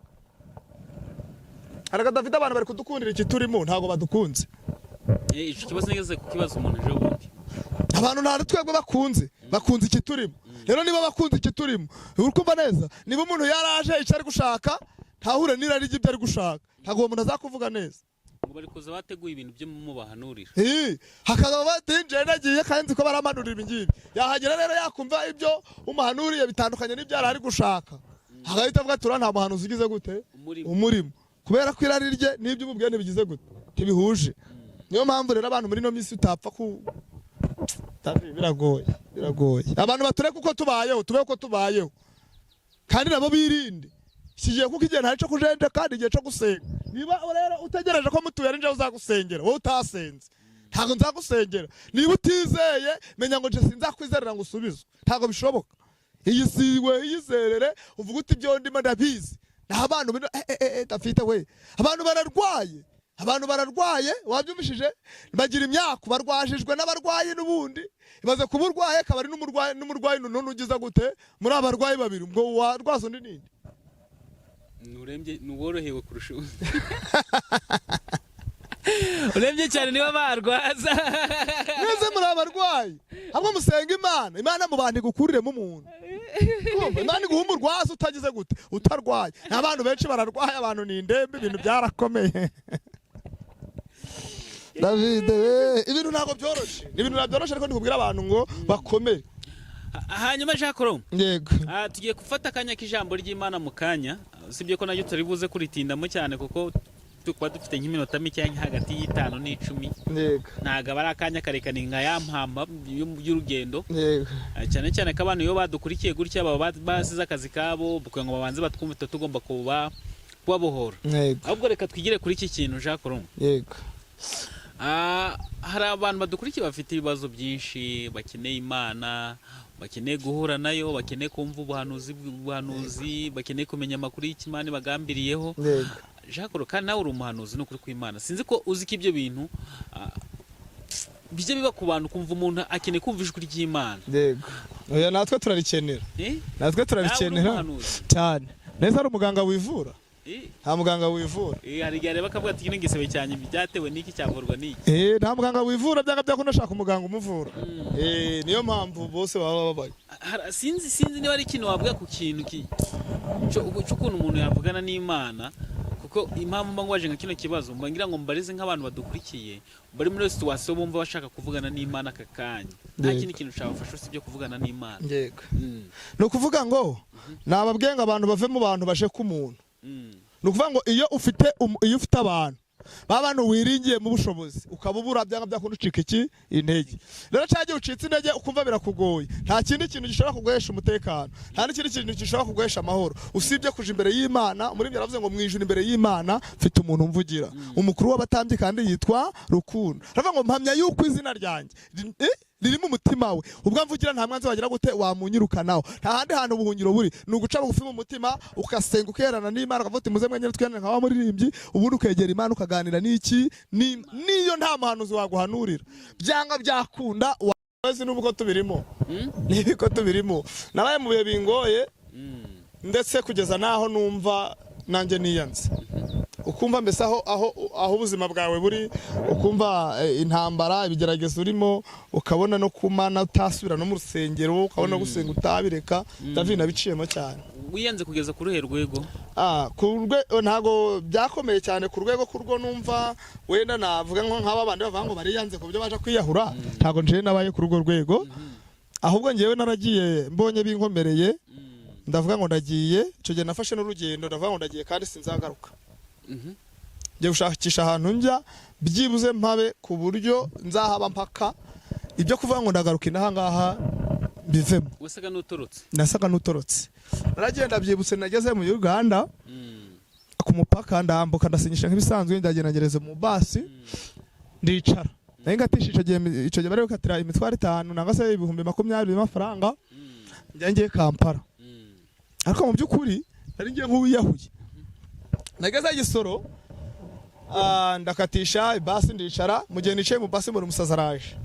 Ariko David, abantu bari kudukundira iki turimo, ntabwo badukunze. Icyo kibazo nigeze kukibaza umuntu ejo bundi. Abantu nta twebwe bakunze, bakunze iki turimo. Rero niba bakunze iki turimo, uri kumva neza, niba umuntu yaraje icyo ari gushaka ntahure n'irari ry'ibyo ari gushaka, ntabwo uwo muntu azakuvuga neza. Ngo bari kuza bateguye ibintu byo mubahanurira. Hakaza batinjiye, nagiye kandi nzi ko baramanurira ibi ngibi. Yahagera rero yakumva ibyo umuhanuriye bitandukanye n'ibyo yari ari gushaka, agahita avuga ati: "Uriya nta muhanuzi ugize gute?" Umurimo. Umurimo, kubera ko irari rye n'ibyo umubwiye ntibigize gute? Ntibihuje. Niyo mpamvu rero abantu muri ino minsi utapfa ku Tabi, biragoye, biragoye. Abantu batureke uko tubayeho, tubeho uko tubayeho, kandi nabo birinde iki gihe, kuko igihe ntari cyo kujenjeka kandi igihe cyo gusenga. Niba rero utegereje ko mutuye ari njyewe uzagusengera, wowe utasenze, ntabwo nzagusengera. Niba utizeye, menya ngo nje sinzakwizerera ngo usubizwe, ntabwo bishoboka. Iyi si we yizerere, uvuga uti: "Ibyo ndimo ndabizi." Nta bantu bino dafite we, abantu bararwaye, abantu bararwaye, wabyumvishije? Bagira imyaku, barwajijwe n'abarwayi n'ubundi. Ibaze kuba urwaye akaba ari n'umurwayi, n'umurwayi none ugize gute? Muri abarwayi babiri, ubwo warwaza undi ninde? Nurembye nuworohewe kurusha undi. Urembye cyane niba barwaza. Mwese muri abarwayi, hamwe musenga Imana, Imana mu bantu igukuriremo umuntu. Urumva? Imana iguha umurwaza utagize gute? Utarwaye. N'abantu benshi bararwaye, abantu ni indembe, ibintu byarakomeye. David we, ibintu ntabwo byoroshye, ni ibintu ntabwo byoroshye, ariko ndikubwira abantu ngo bakomere. Hanyuma Jacques Ro, Yego. Tugiye gufata akanya k'ijambo ry'Imana mu kanya, usibye ko naryo tutari buze kuritindamo cyane, kuko tukuba dufite nk'iminota mike, hagati y'5 n'icumi. Ntabwo aba ari akanya karekare nka ya mpamba y'urugendo. Cyane cyane ko abantu iyo badukurikiye gutya baba basize akazi kabo kugira ngo babanze batwumve, tuba tugomba kuba kubabohora. Ahubwo reka twigire kuri iki kintu, Jacques Ro. Yego. Hari abantu badukurikiye bafite ibibazo byinshi, bakeneye Imana, bakeneye guhura nayo, bakeneye kumva ubuhanuzi, bakeneye kumenya amakuru y'ikimana bagambiriyeho. Jacques Ro, kandi nawe uri umuhanuzi, ni ukuri kw'Imana. Sinzi ko uzi ko ibyo bintu bijya biba ku bantu, kumva umuntu akeneye kumva ijwi ry'Imana. Yego, oya, natwe turarikenera. Eh? Natwe Nawe uri turarikenera. umuhanuzi. Cyane neza. Hari umuganga wivura? Eh? Nta muganga wivura. Hari igihe areba akavuga ati: "Kino gisebe cyanjye byatewe n'iki, cyavurwa n'iki?" Nta muganga wivura, byanga byakunda ashaka umuganga umuvura. Niyo mpamvu bose baba bababaye. Sinzi niba ari ikintu wavuga ku kintu cy'ukuntu umuntu yavugana n'Imana, kuko impamvu mba ngwaje nka kino kibazo, mba ngira ngo mbarize nk'abantu badukurikiye bari muri situation bumva bashaka kuvugana n'Imana aka kanya, nta kindi kintu cyabafasha usibye kuvugana n'Imana. Yego. Ni ukuvuga ngo nababwiye ngo abantu bave mu bantu baje ku muntu. Ni ukuvuga ngo iyo ufite abantu, ba bantu wiringiye mu bushobozi, ukaba ubura, byanga byakunda ucika iki? Intege. Rero cya gihe ucitse intege, ukumva birakugoye, nta kindi kintu gishobora kuguhesha umutekano, nta n'ikindi kintu gishobora kuguhesha amahoro usibye kuja imbere y'Imana. Muri ibyo aravuze ngo: "Mu ijuru imbere y'Imana mfite umuntu umvugira, umukuru w'abatambyi, kandi yitwa Rukundo." Aravuga ngo: "Mpamya yuko izina ryanjye riri mu mutima we, ubwo mvugira nta mwanzi wagira gute wamunyirukanaho." Nta handi hantu ubuhungiro buri, ni uguca bugufi mu mutima, ugasenga, ukerana n'Imana, ukavuga uti: "Muze mwenyine twiherane," nka wa muririmbyi, ubundi ukegera Imana ukaganira n'iki? Niyo nta muhanuzi waguhanurira, byanga byakunda wezi n'ubwo tubirimo. Nibiko tubirimo. Nabaye mu bihe bingoye, ndetse kugeza n'aho numva nanjye niyanze, ukumva mbese aho ubuzima bwawe buri, ukumva intambara, ibigeragezo urimo, ukabona no kumana utasubira no mu rusengero, ukabona gusenga utabireka. David, nabiciyemo cyane. Wiyanze kugeza ku ruhe rwego? Ntago byakomeye cyane ku rwego kurwo numva wenda navuga nko nk'aba bandi bavuga ngo bariyanze ku buryo baje kwiyahura. Ntago njewe nabaye kuri urwo rwego, ahubwo ngewe naragiye mbonye binkomereye, ndavuga ngo ndagiye. Icyo gihe nafashe n'urugendo, ndavuga ngo ndagiye kandi sinzagaruka. Ngiye gushakisha ahantu njya, byibuze mpabe ku buryo nzahaba mpaka ibyo kuvuga ngo ndagaruka inaha ngaha mbivemo. Wasaga n'utorotse. Nasaga n'utorotse, naragenda. Byibutse nageze mu Uganda ku mupaka, ndambuka, ndasinyisha nk'ibisanzwe, ndagenda ngereze mu basi, ndicara. Nari ngatisha icyo gihe bari gukatira imitwaro 5 nangwa se 20,000 by'amafaranga, njya ngiye Kampala. Ariko mu by'ukuri nari ngiye nk'uwiyahuye. Nageze Gisoro, ndakatisha ibasi, ndicara. Mu gihe nicaye mu basi, mbona umusazi araje.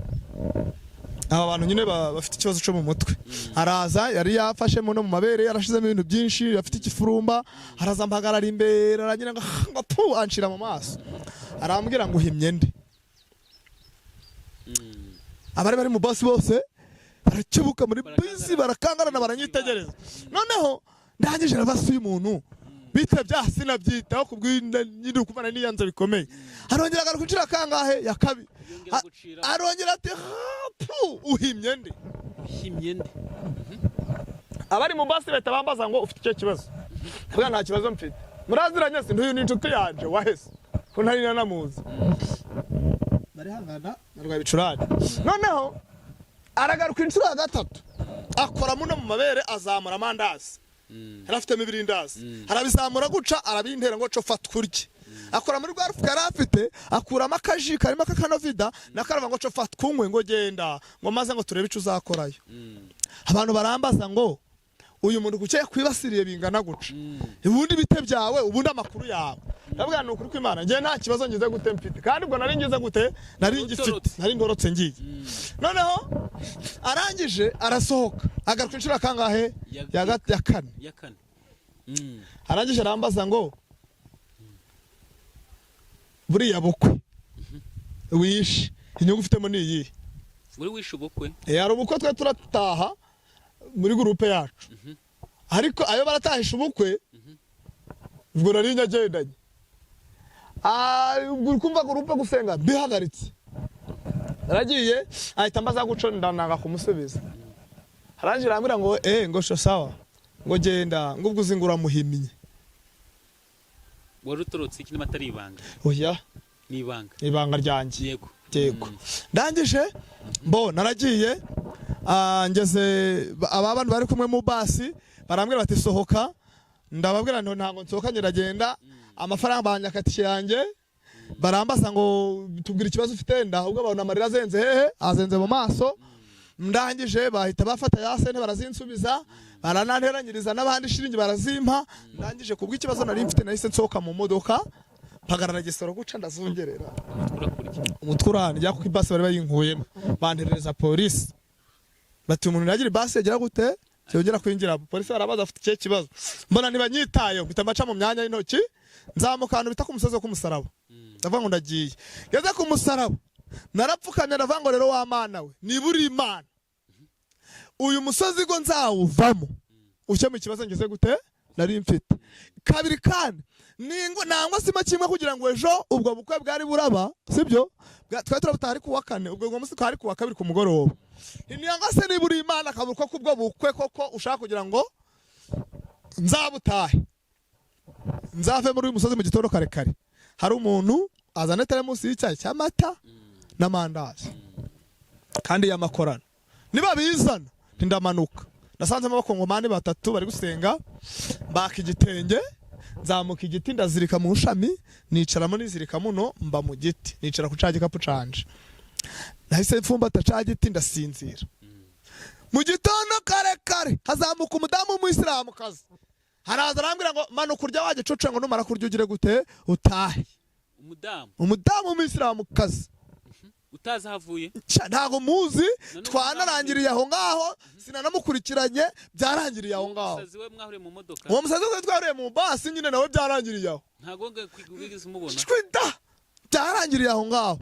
Aba bantu nyine bafite ikibazo cyo mu mutwe. Araza, yari yafashemo no mu mabere, yarashizemo ibintu byinshi, afite ikifurumba. Araza mpagarara imbere, aragira ngo pu, anshira mu maso, arambwira ngo: "Uhimye nde?" Abari bari mu basi bose barakebuka muri bisi, barakangarana, baranyitegereza. Noneho ndangije, arabasi uyu muntu. Bite bya sinabyitaho kubw'inda nyine ukumana niyanze bikomeye. Arongera agaruka inshuro ya kangahe? Ya kabiri. Yongera gucira. Arongera ati "Ha, pu uhimye nde?" Uhimye nde? Abari mu basi bahita bambaza ngo ufite icyo kibazo? Ndavuga nta kibazo mfite. Muraziranye se? Ntuyu ni inshuti yanje wahese ko ntari nanamuzi. Barihangana, narwaye ibicurane. Noneho aragaruka inshuro ya gatatu, akora muno mu mabere, azamura amandazi yari afitemo ibirindazi, arabizamura guca, arabintera ngo co fata urye. Akora muri rwa rufuka yari afite, akuramo akaji karimo akakanovida nakarava ngo co fata kunywe, ngo genda, ngo maze ngo turebe ico uzakorayo. Abantu barambaza ngo uyu muntu kuki yakwibasiriye bingana guca, ubundi bite byawe, ubundi amakuru yawe? Ndavuga ni ukuri kw'Imana, njye nta kibazo ngize gute mfite. Kandi ubwo nari ngize gute? Nari ngifite. Utorotse. Nari ndorotse ngiye. Noneho arangije arasohoka, agaruka inshuro ya kangahe? Ya kane. Ya kane. Arangije arambaza ngo buriya bukwe wishe inyungu ufitemo ni iyihe? Muri wishe ubukwe? Hari ubukwe twe turataha muri groupe yacu, ariko ayo baratahisha ubukwe ubwo nari nyagendanye. Ubwo uri kumva groupe gusenga bihagaritse, naragiye. Ahita ambaza guco, ndananga kumusubiza. Arangije arambwira ngo ngo sho sawa, ngo genda, ngo ubwo uzi ngo uramuhimye. Wari utorotse iki niba atari ibanga? Oya. Ni ibanga. Ibanga ryanjye. Yego. Yego. Ndangije mbo naragiye, ngeze aba bantu bari kumwe mu basi barambwira bati sohoka. Ndababwira nti ntabwo nsohoka, ngiragenda. Amafaranga banyakatiye yanjye. Barambaza ngo tubwire ikibazo ufite. Ndahubwo babona amarira azenze hehe, azenze mu maso. Ndangije bahita bafata ya sente barazinsubiza, barananteranyiriza n'abandi shiringi barazimpa. Ndangije kubw'ikibazo nari mfite nahise nsohoka mu modoka, mpagarara Gisoro guca, ndazungerera. Urakurya. Umutwe urandya kuko ibasi bari bayinkuyemo. Banterereza polisi bati umuntu nagira ibasi yagira gute yongera kwinjira. Polisi barabaza afite ikihe kibazo, mbona ntibanyitayeho, mpita mbaca mu myanya y'intoki, nzamuka ahantu bita ku musozi wo ku musaraba. Ndavuga ngo ndagiye. Ngeze ku musaraba narapfukamye, ndavuga ngo rero wa Mana we, niba uri Imana, uyu musozi go nzawuvamo ukemura ikibazo ngeze gute nari mfite. Kabiri kandi ningo nangwa sima kimwe kugira ngo ejo ubwo bukwe bwari buraba, sibyo? Twari turabutaha ari kuwa kane, ubwo ngo munsi twari kuwa kabiri ku mugoroba. Niyanga se niba uri Imana akabuka kubwo bukwe koko ushaka kugira ngo nzabutahe, nzave muri uyu musozi mu gitondo kare kare, hari umuntu azana teremusi y'icyayi cy'amata n'amandazi kandi y'amakorano, niba bizana ndamanuka. Nasanzemo abakongomani batatu bari gusenga, mbaka igitenge, nzamuka igiti, ndazirika mu shami, nicaramo, nizirika muno, mba mu giti, nicara ku ca gikapu canje. Nahise mfumbata ca giti, ndasinzira. Mu gitondo kare kare hazamuka umudamu w'umuyisilamukazi, haraza arambwira ngo manuka urya wa gicucu, ngo numara kurya ugire gute utahe. Umudamu? Umudamu w'umuyisilamukazi. Utazi aho avuye? Ntago muzi. None Twanarangiriye aho ngaho, sinanamukurikiranye, byarangiriye aho ngaho. Umusazi we mwahuriye mu modoka? Uwo musazi we twahuriye mu basi nyine nawe byarangiriye aho. Ntabwo wigeze umubona? Shwida, byarangiriye aho ngaho.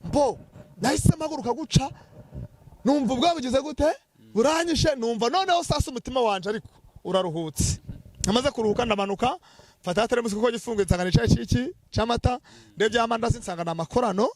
Mbo nahise mpaguruka guca, numva ubwo bugize gute buranyishe, numva noneho sasa umutima wanje ariko uraruhutse. Amaze kuruhuka ndamanuka, mfata teremusi kuko gifunguye, nsanga nicaye ciki c'amata, ndebye amandazi nsanga ni amakorano.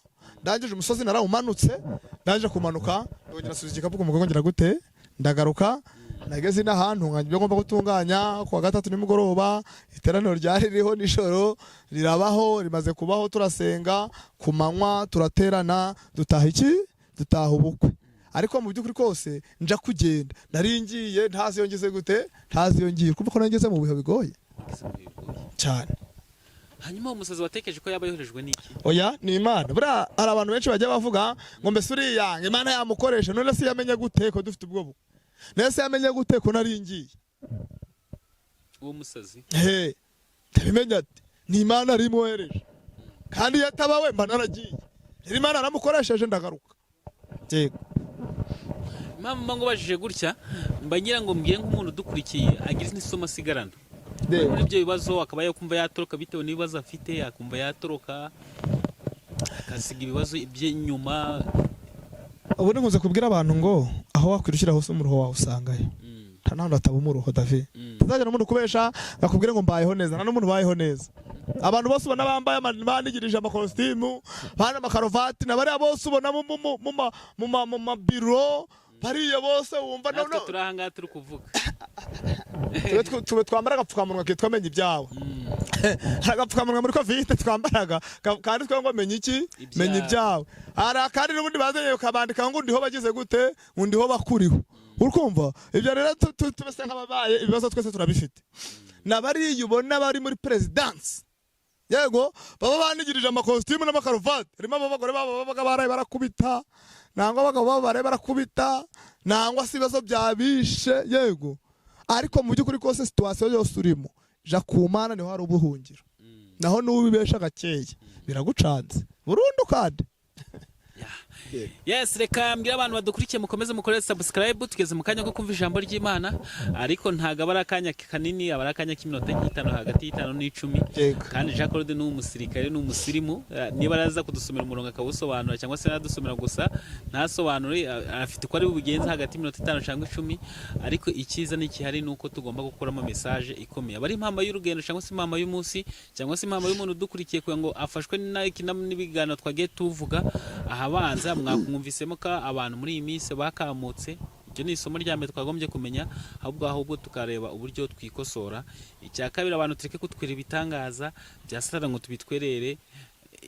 Ndangije umusozi narawumanutse, ndangije kumanuka ndongera nsubiza igikapu ku mugongo, ngira gute ndagaruka. Nageze n'ahantu ntunganya ibyo ngomba gutunganya. Kuwa gatatu nimugoroba iteraniro ryari ririho nijoro rirabaho, rimaze kubaho turasenga, ku manywa turaterana, dutaha iki, dutaha ubukwe. Ariko mu by'ukuri kose nja kugenda nari ngiye ntazi iyo ngeze gute, ntazi iyo ngiye, kumva ko nageze mu bihe bigoye. Wigeze mu bihe bigoye. Cyane. Hanyuma uwo musazi watekereje ko yaba yoherejwe n'iki? Oya, ni Imana. Buriya hari abantu benshi bajya bavuga ngo mbese uriya ngo Imana yamukoresha. None se yamenye gute ko dufite ubwo bukwe? None se yamenye gute ko nari ngiye? Uwo musazi? He, ndabimenya ati ni Imana yari imwohereje, kandi iyo ataba we mba naragiye. Rero Imana yaramukoresheje ndagaruka. Yego. Impamvu mba ngubajije gutya, mba ngira ngo mbwiye nk'umuntu udukurikiye agira n'isomo asigarana muri ibyo bibazo, akaba yakumva yatoroka bitewe n'ibibazo afite, akumva yatoroka akasiga ibibazo by'inyuma. Ubu nkunze kubwira abantu ngo aho wakwirukira hose umuruho wawe usangayo. Nta n'ahantu hataba umuruho, David. Tuzagira umuntu kubesha akubwire ngo mbayeho neza. Nta n'umuntu ubayeho neza. Abantu bose ubona bambaye banigirije amakositimu, bana amakaruvati, na bariya bose ubona mu mabiro, bariya bose wumva Natwe no turi ahangaha turi kuvuga. Tube twambara agapfukamunwa kitwa menya ibyawe. Hari agapfukamunwa muri Covid twambaraga kanditsweho ngo menya iki? Ibyawe. Menya ibyawe. Hari akandi n'ubundi bazanye kabandika ngo ndiho bagize gute, ngo ndiho bakuriho. Urikumva ibyo rero, tumeze nk'ababaye ibibazo, twese turabifite. Nabariya ubona bari muri perezidansi, yego, baba banigirije amakositimu n'amakaruvati, harimo abagore babo babaga baraye barakubita, nangwa abagabo babo baraye barakubita, nangwa se ibibazo byabishe, yego. Ariko mu by'ukuri kose, situation yose urimo, ja ku Mana, niho hari ubuhungiro. Naho n'ubibesha gakeya biragucanze burundu kandi. Yes, reka mbwira abantu badukurikiye mukomeze mukore subscribe. Tugeze mu kanya ko kumva ijambo ry'Imana, ariko ntabwo aba ari akanya kanini, aba ari akanya k'iminota nk'itanu, hagati y'5 n'icumi. Kandi Jean Claude ni umusirikare, ni umusirimu. Niba araza kudusomera umurongo akawusobanura, cyangwa se nadusomera gusa ntasobanure, afite uko ari bubigenze hagati y'iminota 5 cyangwa 10. Ariko icyiza n'ikihari ni uko tugomba gukuramo message ikomeye, aba ari impamba y'urugendo, cyangwa se impamba y'umunsi, cyangwa se impamba y'umuntu udukurikiye, kugira ngo afashwe n'ibiganiro twagiye tuvuga ahabanza. Mwakumvisemo ko abantu muri iyi minsi bakamutse. Iryo ni isomo rya mbere twagombye kumenya, ahubwo tukareba uburyo twikosora. Icya kabiri, abantu tureke kutwera ibitangaza bya Satani ngo tubitwerere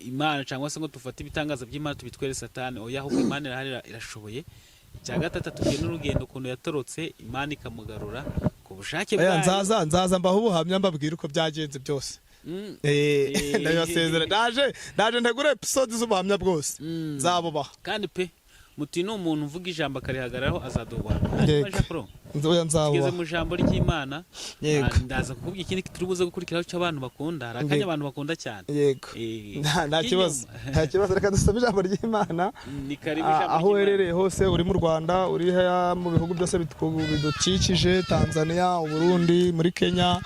Imana, cyangwa se ngo dufate ibitangaza by'Imana tubitwere Satani. Oya, ahubwo Imana irahari, irashoboye. Icya gatatu, tubwiye n'urugendo ukuntu yatorotse, Imana ikamugarura ku bushake Oya, bwayo. Nzaza mbaho ubuhamya, mbabwire uko byagenze byose. Ndabibasezera, ndaje ntegure episode z'ubuhamya bwose, nzabubaha. Kandi pe, muti ni umuntu uvuga ijambo akarihagararaho, azaduha ubuhamya. Hanyuma, Yego. Jean Claude, Oya, tugeze nzabubaha. mu ijambo ry'Imana. Yego. Ndaza kukubwira ikindi turi buze gukurikiraho cy'abantu bakunda. Hari akanya Yego. abantu bakunda cyane. Yego. Nta kibazo, nta kibazo. Reka dusome ijambo ry'Imana. Ni karibu, Ah, ijambo aho ry'Imana. uherereye hose, uri mu Rwanda, uri heya mu bihugu byose bidukikije, Tanzania, Uburundi, muri Kenya,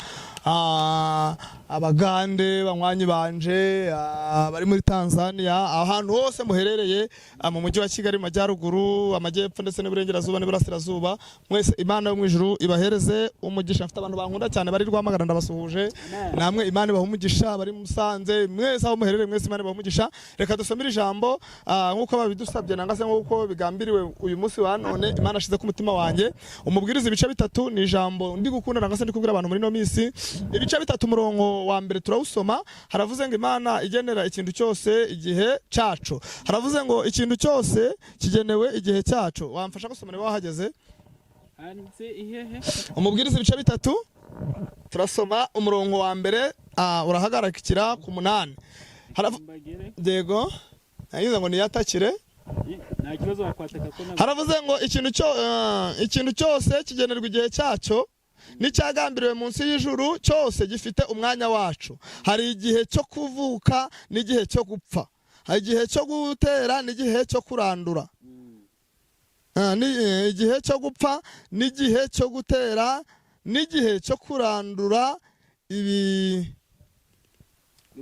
Abagande banywanyi banje, bari muri Tanzania, ahantu hose muherereye, mu mujyi wa Kigali, mu majyaruguru, amajyepfo ndetse n'Iburengerazuba n'Iburasirazuba, mwese Imana yo mu ijuru ibahereze umugisha. Mfite abantu bankunda cyane bari Rwamagana, ndabasuhuje. Namwe Imana ibaha umugisha. Bari Musanze, mwese aho muherereye, mwese Imana ibaha umugisha. Reka dusomere ijambo, nk'uko babidusabye, nanga se nk'uko bigambiriwe uyu munsi wa none. Imana ashize ku mutima wanjye Umubwiriza ibice 3. Ni ijambo ndi gukunda, nanga se ndi kubwira abantu muri ino minsi. Ibice 3, umurongo wa mbere turawusoma. Haravuze ngo Imana igenera ikintu cyose igihe cyacu. Haravuze ngo ikintu cyose kigenewe igihe cyacu. Wamfasha gusoma niba wahageze? Handitse ihehe? Umubwiriza ibice 3, turasoma umurongo wa mbere, urahagarikira ku 8. Mbagere. Yego, nagize ngo niyatakire. Nta kibazo, wakwataka ko ntabwo. Haravuze ngo ikintu cyose kigenerwa igihe cyacyo, n'icyagambiriwe munsi y'ijuru cyose gifite umwanya wacu. Hari igihe cyo kuvuka n'igihe cyo gupfa, hari igihe cyo gutera n'igihe cyo kurandura. Ni igihe cyo gupfa n'igihe cyo gutera n'igihe cyo kurandura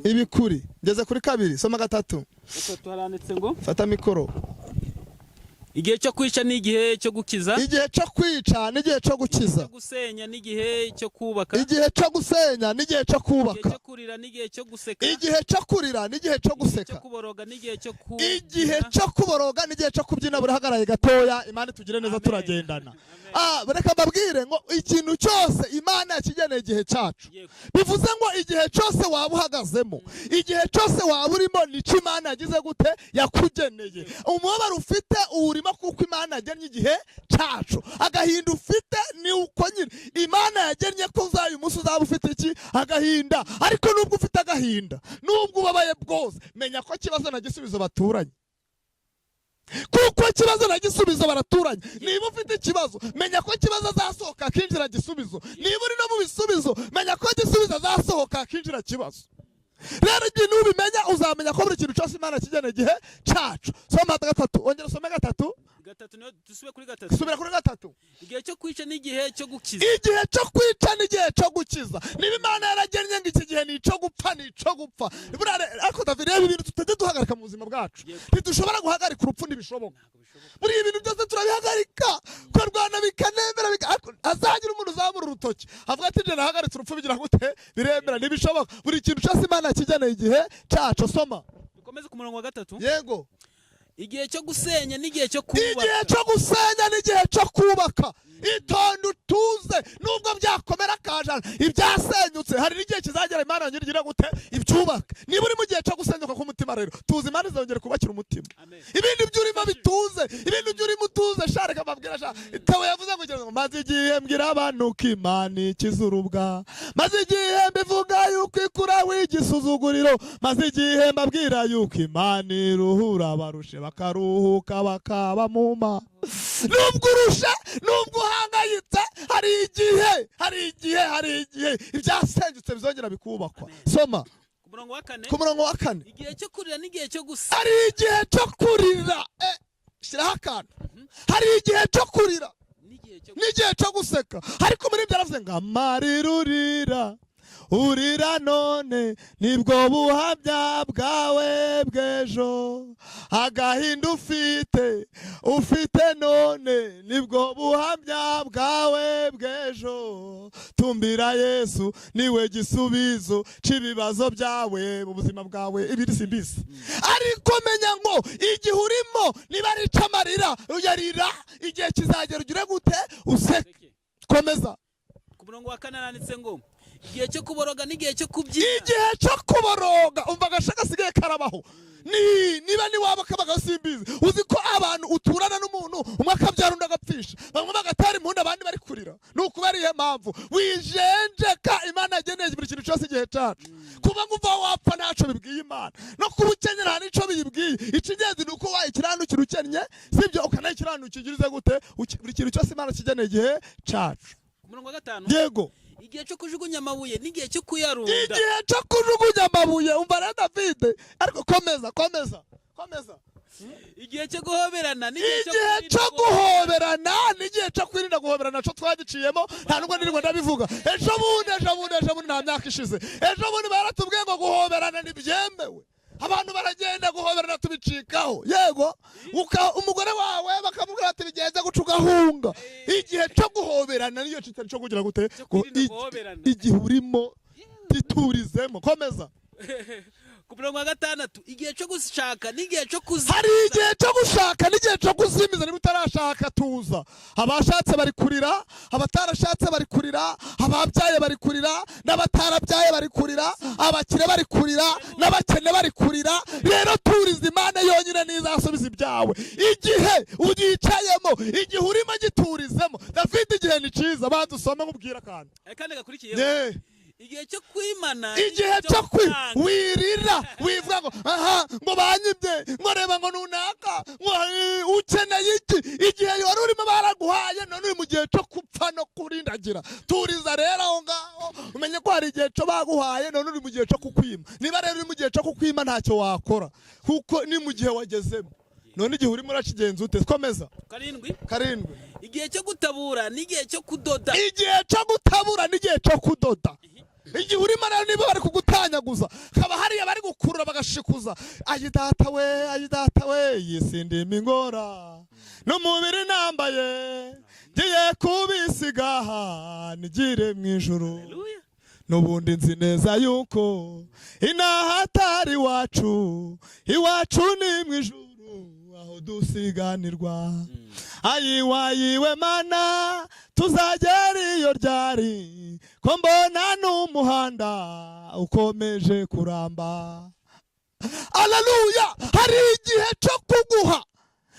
ibikuri. Ngeze kuri kabiri, soma gatatu. Gatatu haranditse ngo: Fata mikoro. Igihe cyo kwica n'igihe cyo gukiza. Igihe cyo kwica n'igihe cyo gukiza. Cyo gusenya n'igihe cyo kubaka. Igihe cyo gusenya n'igihe cyo Igihe kubaka. cyo kurira n'igihe cyo guseka. Igihe cyo kurira n'igihe cyo Igihe cyo guseka. kuboroga n'igihe cyo ku Igihe cyo kuboroga n'igihe cyo kubyina. Burahagaraye gatoya. Imana itugire neza. Amen. Turagendana. Amen. Reka mbabwire ngo ikintu cyose Imana yakigeneye igihe cyacu. Bivuze ngo igihe cyose waba uhagazemo, igihe cyose waba urimo, nicyo Imana yagize gute? Yakugeneye. Umubabaro ufite uwurimo kuko Imana yagennye igihe cyacu. Agahinda ufite ni uko nyine Imana yagennye ko uzaye umunsi uzaba ufite iki? Agahinda. Ariko nubwo ufite agahinda, nubwo ubabaye bwose, menya ko kibazo na gisubizo baturanye, kuko ikibazo na gisubizo baraturanye. Niba ufite ikibazo, menya ko ikibazo azasohoka akinjira gisubizo. Niba uri no mu bisubizo, menya ko gisubizo azasohoka akinjira kibazo. Rero igihe nubimenya, uzamenya ko buri kintu cyose Imana kigeneye igihe cyacu. Soma gatatu, ongera usome gatatu. Gatatu niyo dusubire kuri gatatu. Subira kuri gatatu. Igihe cyo kwica n'igihe cyo gukiza. Igihe cyo kwica n'igihe cyo gukiza. Niba Imana yaragennye ngo iki gihe ni icyo gupfa, ni icyo gupfa. Buriya ariko David, reba ibintu tutajya duhagarika mu buzima bwacu. Yego. Ntidushobora guhagarika urupfu, ntibishoboka. Ntabwo bishoboka. Buriya ibintu byose turabihagarika, kurwana bikanemera, hazagira umuntu uzamura urutoki avuga ati: "Njye nahagaritse urupfu bigira gute?" Biremera, ntibishoboka. Buri kintu cyose Imana kigeneye igihe cyaco. Soma. Dukomeze ku murongo wa gatatu. Yego. Igihe cyo gusenya n'igihe cyo Igihe kubaka. cyo gusenya n'igihe cyo kubaka. Itonde, utuze, nubwo byakomera kajana ibyasenyutse, hari n'igihe kizagera Imana yongera igira gute? Ibyubaka. Niba uri mu gihe cyo gusenyuka k'umutima rero, tuzi, Imana izongera kubakira umutima. Amen. Ibindi byo urimo bituze, ibindi byo urimo utuze. Sha, reka mbabwira sha. Tewo yavuze ngo ngira ngo maze igihe mbwira abantu ko Imana ikiza urubwa, maze igihe mbivuga yuko ikura w'igisuzuguriro, maze igihe mbabwira yuko Imana iruhura abarushe bakaruhuka bakaba muma. Nubwo urushe, nubwo uhangayitse, hari igihe, hari igihe, hari igihe ibyasenyutse bizongera bikubakwa. Soma. Ku murongo wa kane. Ku murongo wa kane. Igihe cyo kurira n'igihe cyo guseka. Hari igihe cyo kurira. Shyiraho akantu. Hari igihe cyo kurira n'igihe cyo n'igihe cyo guseka. Ariko muri ibyo aravuze ngo amarira urira, urira none, nibwo buhamya bwawe bw'ejo. Agahinda ufite, ufite none, nibwo buhamya bwawe bw'ejo. Tumbira Yesu, niwe gisubizo cy'ibibazo byawe mu buzima bwawe. Ibiri simbizi, ariko menya ngo igihe urimo niba ari ic'amarira, uyarira, igihe kizagera ugire gute? Useke. Komeza. Ku murongo wa kane aranditse ngo igihe cyo kuboroga n'igihe cyo kubyina. Igihe cyo kuboroga. Umva agasha gasigaye karabaho, ni niba niwaba kabaga simbizi. Uzi ko abantu uturana n'umuntu umwe akabyara undi agapfisha, bamwe bagatera impundu abandi bari kurira? Ni ukubera iyihe mpamvu? Wijenjeka. Imana yageneye buri kintu cyose igihe cyacu. Kuba ngo uva wapfa ntacyo bibwiye Imana, no kuba ukennye nta n'icyo biyibwiye. Icy'ingenzi ni uko wayikiranukira ukennye, sibyo? Ukanayikiranukira ugirize gute? Buri kintu cyose Imana kigeneye igihe cyacu. Ku murongo wa gatanu. Yego. Igihe cyo kujugunya amabuye n'igihe cyo kuyarunda. Igihe cyo kujugunya amabuye. Umva rero David, ariko komeza, komeza, komeza. Igihe cyo guhoberana n'igihe cyo Igihe kwirinda cyo guhoberana n'igihe cyo kwirinda guhoberana. Cyo twagiciyemo, nta nubwo nirirwa ndabivuga. Ejo bundi, ejo bundi, ejo bundi, nta myaka ishize, ejo bundi baratubwiye ngo guhoberana ntibyemewe. Abantu baragenda guhoberana tubicikaho. Yego, umugore wawe bakamubwira ati bigenze guca, ugahunga. Igihe cyo guhoberana niyo kitari cyo kugira gute? Cyo kwirinda guhoberana. Igihe urimo titurizemo. Komeza. Ku murongo wa gatandatu, igihe cyo gushaka n'igihe cyo kuzimiza. Hari igihe cyo gushaka n'igihe cyo kuzimiza. Niba utarashaka, tuza. Abashatse bari kurira, abatarashatse bari kurira, ababyaye bari kurira n'abatarabyaye bari kurira, abakire bari kurira n'abakene bari kurira. Rero turiza, Imana yonyine ntizasubiza ibyawe. Igihe ugicayemo, igihe urimo giturizemo. David, igihe ni cyiza. Banza usome nkubwire akantu. Kandi gakurikiyeho. Yeah. Igihe cyo kwimana. Igihe cyo kwi gutanga. Wirira, wivuga ngo aha ngo banyibye, ngo reba, ngo nunaka, ngo ukeneye iki? Igihe wari urimo baraguhaye, none uri mu gihe cyo gupfa no kurindagira. Turiza rero aho ngaho, umenye ko hari igihe cyo baguhaye, none uri mu gihe cyo kukwima. Niba rero uri mu gihe cyo kukwima, ntacyo wakora, kuko ni mu gihe wagezemo. None igihe urimo urakigenza ute? Komeza. Karindwi. Karindwi. Igihe cyo gutabura n'igihe cyo kudoda. Igihe cyo gutabura n'igihe cyo kudoda. Igihe urimo rero, niba bari kugutanyaguza, haba hariya bari gukurura bagashikuza, ayi data we, ayi data we, iyi si ndimo ingora n'umubiri nambaye, ngiye kubisiga nigire mu ijuru. Haleluya. N'ubundi nzi neza yuko inaha atari iwacu, iwacu ni mu ijuru aho dusiganirwa. Ayiwa, ayiwe Mana, tuzagera iyo ryari, ko mbona n'umuhanda ukomeje kuramba? Aleluya! Hari igihe cyo kuguha,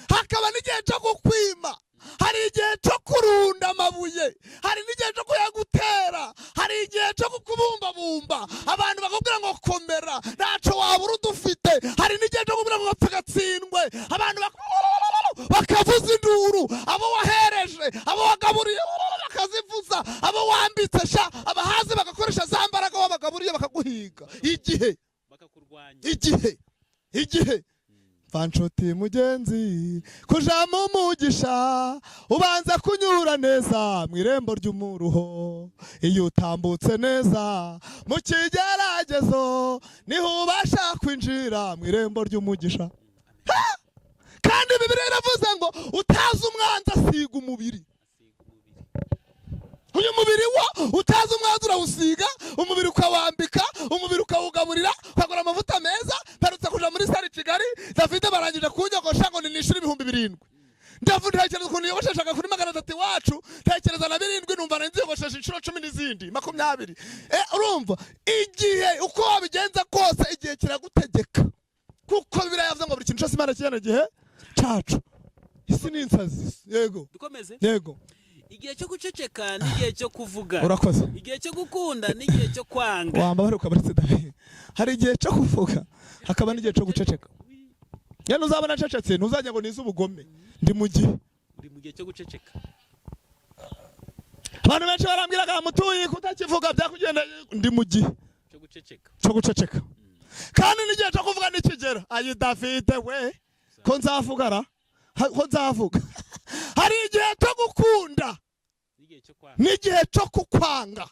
hakaba n'igihe cyo kukwima. Hari igihe cyo kurunda amabuye, hari n'igihe cyo kuyagutera. Hari igihe cyo kukubumbabumba, abantu bakubwira ngo komera, ntacyo wabura udufite. Hari n'igihe cyo kubwira ngo gapfa gatsindwe, abantu bakavuza induru, abo wahereje, abo wagaburiye bakazivuza, abo wambitse sha, abahazi bagakoresha za mbaraga wabagaburiye bakaguhiga. Igihe Bakakurwanya. Igihe, igihe. Mva nshuti mugenzi, kuja mu mugisha ubanza kunyura neza mu irembo ry'umuruho. Iyo utambutse neza mu kigeragezo, niho ubasha kwinjira mu irembo ry'umugisha. Ha! Kandi Bibiliya iravuze ngo utazi umwanzi asiga umubiri. Uyu mubiri wo utazi umwanzi urawusiga umubiri, ukawambika umubiri, ukawugaburira, ukagura amavuta meza. Mperutse kuja muri salon i Kigali, David, barangije kunyogosha ngo ninishyure 7000. Ndavuga, ntekereza ukuntu yogosheshaga kuri 300 iwacu, ntekereza na 7, numva nari nziyogoshesha inshuro 10 n'izindi 20. Urumva igihe, uko wabigenza kose, igihe kiragutegeka, kuko Bibiliya yavuze ngo buri kintu cyose Imana kigena igihe cacu. Isi ni insazi, yego. Dukomeze. Yego. Igihe cyo guceceka n'igihe cyo kuvuga. Urakoze. Igihe cyo gukunda n'igihe cyo kwanga. Wamba ukabaritse, David. Hari igihe cyo kuvuga, hakaba n'igihe cyo guceceka. Ya ntuzabona ncecetse, ntuzajya ngo nize ubugome, ndi mu gihe. Uri mu gihe cyo guceceka. Abantu benshi barambwiraga: "Mutuyi, kutakivuga byakugenda." Ndi mu gihe cyo guceceka. Cyo guceceka. Kandi n'igihe cyo kuvuga nikigera, ayi David we, ko nzavuga ra, ko nzavuga. Hari igihe cyo gukunda n'igihe cyo kwanga. N'igihe cyo kukwanga.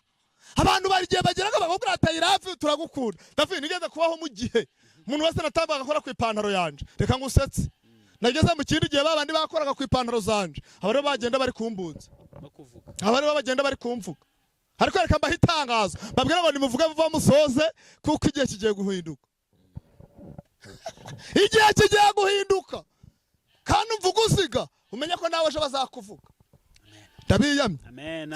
Abantu bari igihe bageraga bakakubwira ati: "Hafi turagukunda." David, nigeze kubaho mu gihe umuntu wese natambaga akora ku ipantaro yanje. Reka ngusetse, nageze mu kindi gihe babandi bakoraga ku ipantaro zanje aba aribo bagenda bari kumbunza. Bakuvuga. Aba aribo bagenda bari kumvuga. Ariko reka mbahe itangazo, mbabwire ngo nimuvuge vuba musoze, kuko igihe kigiye guhinduka. Igihe kigiye guhinduka, kandi umvuga uziga, umenye ko nawe ejo bazakuvuga. Ndabiyamye. Amen.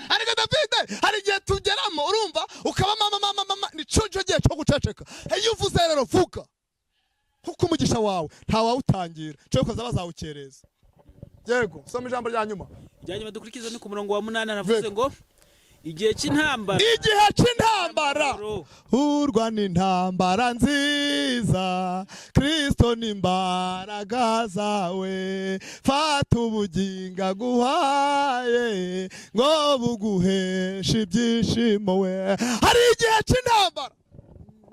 Ariko David, hari igihe tugeramo, urumva, ukaba mama mama mama, ni cyo cyo gihe cyo guceceka. Iyo uvuze rero, vuga, kuko umugisha wawe ntawawutangira, cyo koza bazawukereza. Yego, soma ijambo rya nyuma. Irya nyuma dukurikiza ni ku murongo wa 8. Aravuze ngo igihe cy'intambara. Igihe cy'intambara. Urwana intambara nziza, Kristo ni imbaraga zawe. Fata ubugingo aguhaye ngo buguheshe ibyishimo we. Hari igihe cy'intambara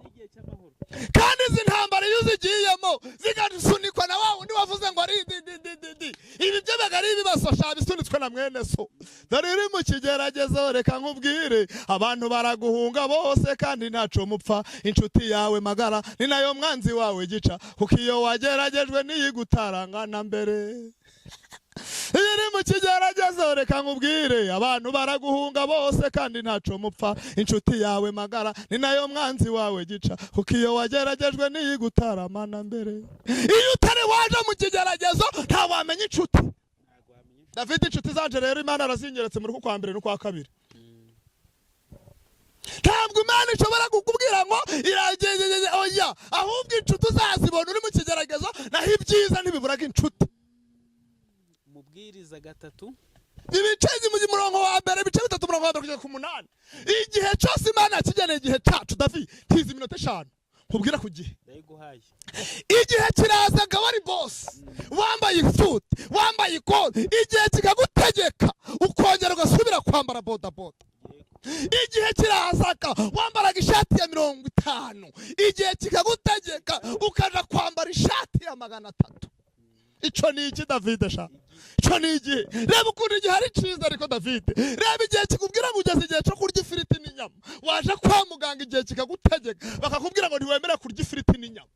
n'igihe cy'amahoro. Kandi izi ntambara iyo uzigiyemo zigasunikwa na wa wundi wavuze ngo ari di di di di di, ibi byabaga ari ibibazo sha, bisunitswe na mwene so. Dore uri mu kigeragezo, reka nkubwire, abantu baraguhunga bose kandi ntaco mupfa. Inshuti yawe magara ni nayo mwanzi wawe gica, kuko iyo wageragejwe niyigutaranga na mbere. Iyo uri mu kigeragezo, reka nkubwire, abantu baraguhunga bose kandi ntaco mupfa. Inshuti yawe magara ni nayo mwanzi wawe gica, kuko iyo wageragejwe niyigutarama na mbere. Iyo utari waje mu kigeragezo, ntawamenya inshuti. Ntabwo wamenya. David, inshuti zanje rero Imana arazingeretse muri kwa mbere n'ukwa kabiri. Ntabwo Imana ishobora kukubwira ngo iragegegege, oya, ahubwo inshuti uzazibona uri mu kigeragezo. Naho ibyiza ntibiburaga inshuti. Umubwiriza 3. Ibice mu murongo wa mbere, ibice 3, umurongo wa 1 kugeza ku 8. Igihe cyose Imana yakigeneye igihe cyacu. David, tiza iminota 5 nkubwira ku gihe. Ndayiguhaye. Igihe kirazaga wari boss, wambaye isuti, wambaye ikote, igihe kikagutegeka ukongera ugasubira kwambara bodaboda. Igihe kirazaga wambaraga ishati ya 50, igihe kikagutegeka ukaja kwambara ishati ya 300. Ico ni iki, David? Sha, ico ni igihe. Reba ukuntu igihe ari cyiza. Ariko David, reba igihe kikubwira ngo ugeze igihe cyo kurya ifiriti n'inyama, waje kwa muganga, igihe kikagutegeka bakakubwira ngo ntiwemere kurya ifiriti n'inyama.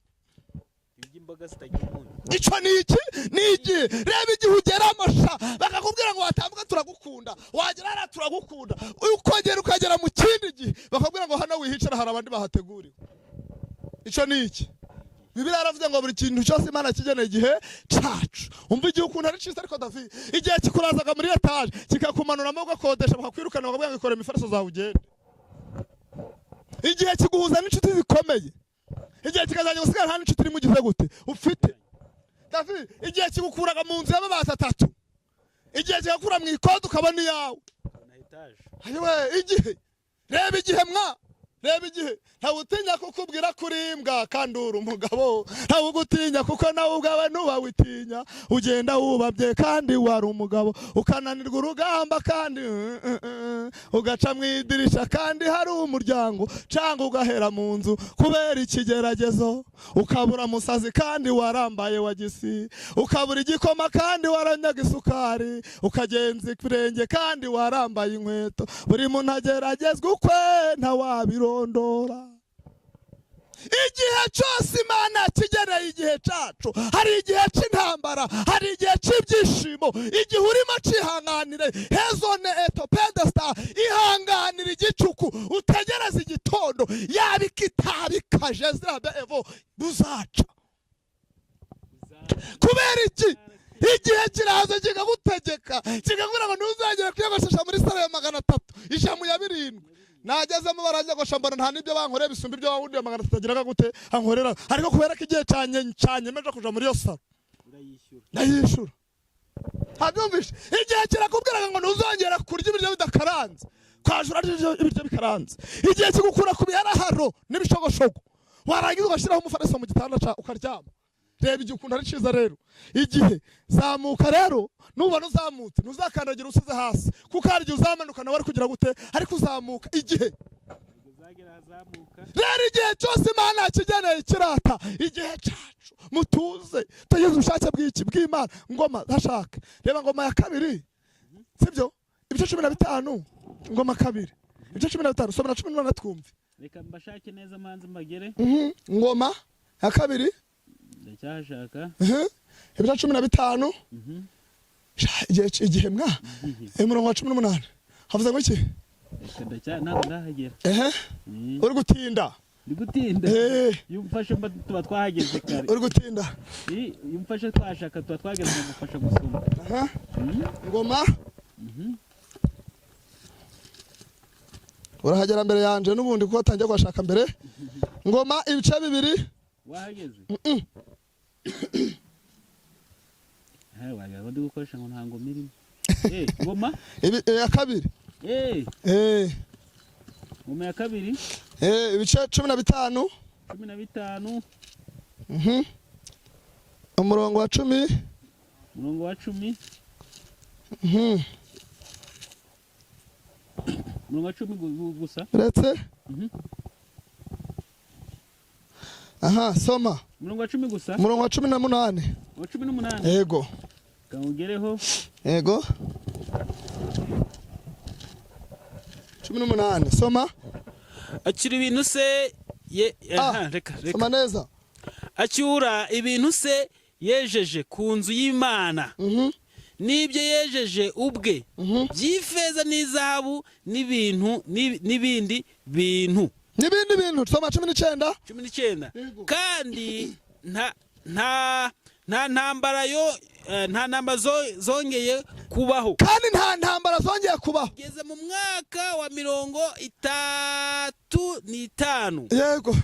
Iby'imboga zitagira umunyu. Ico ni iki? Ni igihe. Reba igihe ugeramo sha, bakakubwira ngo watambuka turagukunda, wagera hariya turagukunda, ukongera ukagera mu kindi gihe bakakubwira ngo hano wihicara, hari abandi bahateguriwe. Ico ni iki? Bibiliya yaravuze ngo buri kintu cyose Imana kigeneye igihe cacu. Umva igihe ukuntu ari cyiza. Ariko David, igihe kikurazaga muri etaje kikakumanuramo, ugakodesha bakakwirukana, bakakubwira ngo ikore imifariso zawe ugende. Igihe kiguhuza n'inshuti zikomeye, igihe kikazajya gusigara nta n'inshuti irimo ugize gute ufite. David, igihe kigukuraga mu nzu y'amabati 3, igihe kigakura mu ikode ukabona iyawe. Na etaje. Ayiwe, igihe, reba igihe mwa, reba igihe. Ntawe utinya kukubwira kuri imbwa kandi uri umugabo. Ntawe ugutinya kuko nawe ubwawe ntuba witinya. Ugenda wubabye kandi wari umugabo, ukananirwa urugamba kandi ugaca mu idirisha kandi hari umuryango, cyangwa ugahera mu nzu kubera ikigeragezo, ukabura musazi kandi warambaye wa gisi, ukabura igikoma kandi waranyaga isukari, ukagenza ikirenge kandi warambaye inkweto. Buri muntu ageragezwa ukwe, ntawabirondora. Igihe cyose Imana kigeneye igihe cyacu, hari igihe cy'intambara, hari igihe cy'ibyishimo. Igihe urimo cyihanganire hezone eto pedesita, ihanganire igicuku, utegereze igitondo, yaba ikitabikaje zirabe evo buzaca. Kubera iki? Igihe kiraza kikagutegeka, kikakubwira ngo ntuzagere kwiyogoshesha muri salon ya 300, ijana ya 7. Nagezemo baranyogosha, mbona nta n'ibyo bankoreye bisumba ibyo wawundi wa 300 agiraga gute ankorera. Ariko kubera ko igihe cyanyemeje kuja muri iyo salon, ndayishura. Ntabyumvishe? Igihe kirakubwiraga ngo ntuzongera kurya ibiryo bidakaranze, kwajura ibiryo bikaranze. Igihe kigukura ku biharaharo n'ibishogoshogo, warangiza ugashyiraho umufariso mu gitanda ukaryama. Reba igihe ukuntu ari cyiza. Rero igihe zamuka, rero nubona uzamutse, ntuzakandagira usize hasi, kuko hari igihe uzamanuka nawe ari kugira gute, ariko uzamuka igihe. Rero igihe cyose Imana yakigeneye kirata igihe cyacu. Mutuze, tugeze ubushake bw'iki bw'Imana. Ngoma hashaka, reba Ngoma ya kabiri, sibyo? Ibice 15, Ngoma kabiri ibice 15, soma na 18 twumve. Reka mbashake neza, manzi mbagere. Ngoma ya kabiri. Ndacyashaka. Ibice 15. Sha, igihe mwa umurongo wa 18 havuze ngo iki? Reka, ndacya ntabwo ndahagera. Ehe. Uri gutinda. Ndi gutinda. Iyo umfashe mba tuba twahageze kare. Uri gutinda. Iyo umfashe twashaka tuba twageze, nkagufasha gusoma. Aha. Ngoma, urahagera mbere yanje n'ubundi, kuko watangiye kuhashaka mbere. Ngoma ibice 2. Wahageze? Wagira ngo ndi gukoresha ngo nta ngoma irimo. Ngoma? Ya kabiri. Ngoma ya kabiri. Ibice 15. 15. Umurongo wa 10. Umurongo wa 10. Umurongo wa 10 gusa. Uretse aha, soma. Umurongo wa 10 gusa. Umurongo wa 18. Wa 18. Yego. Kawugereho. Yego, 18, soma. Acyura ibintu se ye Ah, aha, reka reka. Soma neza. Acyura ibintu se yejeje ku nzu y'Imana n'ibyo yejeje ubwe by'ifeza n'izahabu n'ibintu n'ibindi bintu. N'ibindi bintu. Soma 19. 19. Yego. Kandi nta ntambara yo nta ntambara zongeye kubaho. Kandi nta ntambara zongeye kubaho. Kugeza mu mwaka wa 35. Yego.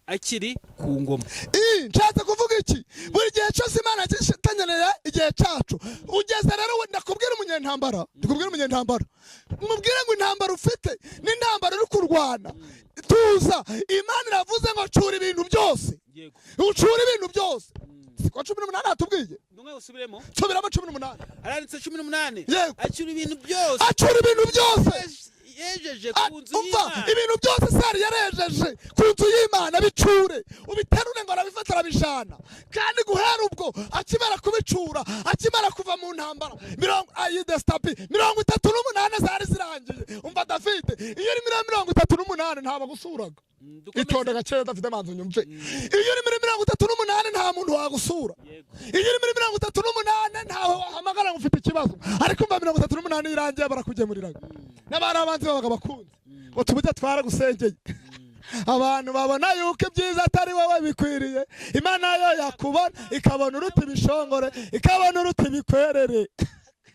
Akiri ku ngoma. Nshatse kuvuga iki? Buri gihe cyose Imana kitanyeneye igihe cyacu ugeze. Rero we ndakubwira umunyentambara, ndikubwira umunyentambara, mubwire ngo intambara ufite n'intambara uri kurwana, tuza. Imana iravuze ngo cura ibintu byose. Yego. Ucura ibintu byose, siko 18 hatubwiye? Ndumwe usubiremo. Subiramo 18. Aranditse 18. Yego. Acyura ibintu byose Acura ibintu byose yejeje ku nzu umva y'Imana. Ibintu byose sari yarejeje ku nzu y'Imana, bicure ubiterure. Ngo arabifata, arabijana. Kandi guhera ubwo akimara kubicura, akimara kuva mu ntambara mirongo ayidesitapi 38 zari zirangiye. Umva Dafite, iyo uri muri 38 ntabwo agusuraga. Dukomeze. Itonde gakeya, Dafite, manza unyumve. Iyo uri muri 38 nta muntu wagusura. Yego. Iyo uri muri 38 ntawe wahamagara ngo ufite ikibazo. Ariko umva, 38 irangiye barakugemuriraga, n'abari abanzi babaga bakunze ngo tubujye twaragusengeye. Abantu babona yuko ibyiza atari wowe bikwiriye, Imana yo yakubona ikabona uruta ibishongore, ikabona uruta ibikwerere,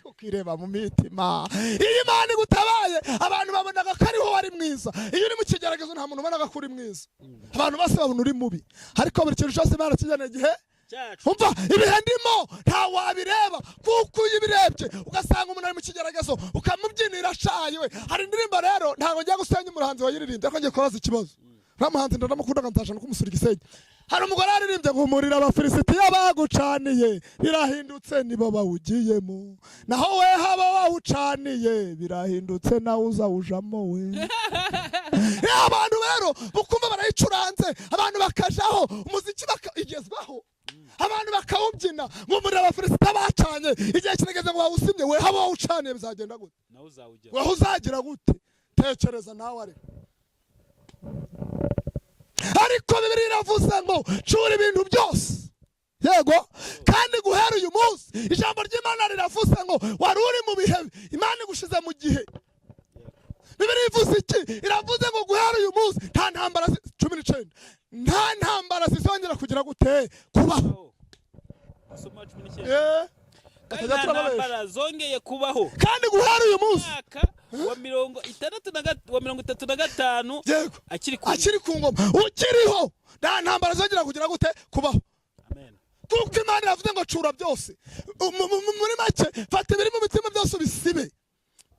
ukireba mu mitima. Iyo Imana igutabaye, abantu babonaga ko ariho wari mwiza. Iyo uri mu kigeragezo, nta muntu ubonaga ko uri mwiza, abantu bose babona uri mubi. Ariko buri kintu cyose Imana kijyana igihe cyacu. Umva, ibihe ndimo nta wabireba, kuko iyo ubirebye ugasanga umuntu ari mu kigeragezo ukamubyinira ashaye we. Hari indirimbo rero, ntabwo ngiye gusenya umuhanzi wayiririmbye, ariko ngiye kubaza ikibazo. Uriya muhanzi ndanamukundaga, nzashaka no kumusura igisenge. Hari umugore waririmbye ngo umuriro Abafilisitiya bagucaniye birahindutse, nibo bawugiyemo, naho we haba wawucaniye birahindutse, nawe uzawujamo we. Abantu rero bukumva barayicuranze, abantu bakajaho, umuziki igezwaho, abantu bakawubyina ngo umuriro Abafilisitiya bacanye igihe kirageze ngo bawusimye. We haba wawucaniye bizagenda gute? Nawe uzawujya. Weho uzagira gute? Tekereza nawe. Ariko Ariko Bibiliya iravuze ngo cura ibintu byose. Yego, kandi guhera uyu munsi ijambo ry'Imana riravuze ngo wari uri mu bihe, Imana igushize mu gihe. Bibiliya ivuze iki? Iravuze ngo guhera uyu munsi nta ntambara 19, nta ntambara zizongera kugira gute? Kubaho. Soma 19. Kandi Batajya nta turababesha. ntambara zongeye kubaho. Kandi guhera uyu munsi Mwaka wa mirongo itandatu na wa 35 Yego. akiri ku Akiri ku ngoma, ukiriho, nta ntambara zongera kugira gute? Kubaho. Amen. Kuko Imana iravuze ngo cura byose. Muri make, fata ibiri mu mitima byose ubisibe.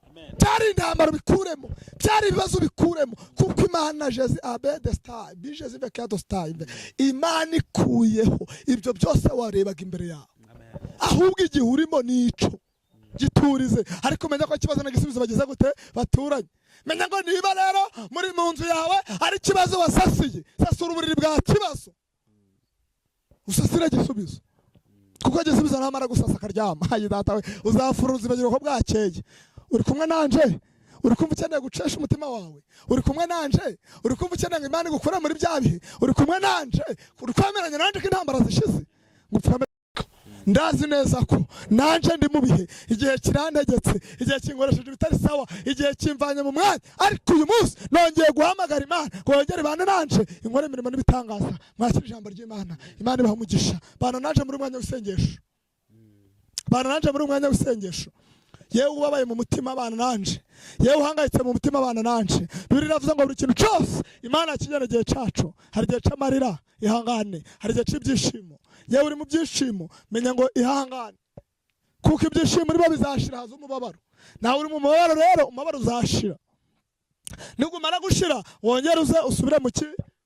Amen. Byari intambara ubikuremo, byari ibibazo ubikuremo, kuko Imana jezi abe de star bi jezi vekado star, Imana ikuyeho ibyo byose warebaga imbere yawe. Amen. Ahubwo igihe urimo nico giturize, ariko menya ko ikibazo n'igisubizo bageze gute? Baturanye. Menya ngo niba rero muri mu nzu yawe ari ikibazo wasasiye, sasura uburiri bwa kibazo, usasire igisubizo, kuko igisubizo namara gusasa akaryama. Hayi data we, uzafura uzibagirwa ko bwakeye. Uri kumwe nanje? Uri kumva ukeneye gucesha umutima wawe? Uri kumwe nanje? Uri kumva ukeneye ngo Imana igukure muri bya bihe? Uri kumwe nanje? Uri kwemeranya nanje ko intambara zishize? Ngo upfukame. Ndazi neza ko nanje ndi mu bihe, igihe kirantegetse, igihe kinkoresheje ibitari sawa, igihe kimvanye mu mwanya, ariko uyu munsi nongeye guhamagara Imana ngo yongere ibane nanje, inkore imirimo n'ibitangaza. Mwakira ijambo ry'Imana. Imana ibaha umugisha. Bana nanje muri umwanya w'isengesho, bana nanje muri umwanya w'isengesho. Yewe ubabaye mu mutima, bana nanje. Yewe uhangayitse mu mutima, bana nanje. Bibiliya iravuze ngo buri kintu cyose Imana yakigena igihe caco. Hari igihe c'amarira, ihangane. Hari igihe c'ibyishimo. Yewe uri mu byishimo, menya ngo ihangane, kuko ibyishimo urimo bizashira, haza umubabaro. Nawe uri mu mubabaro rero, umubabaro uzashira. Nigumara gushira, wongere uze usubire mu ki?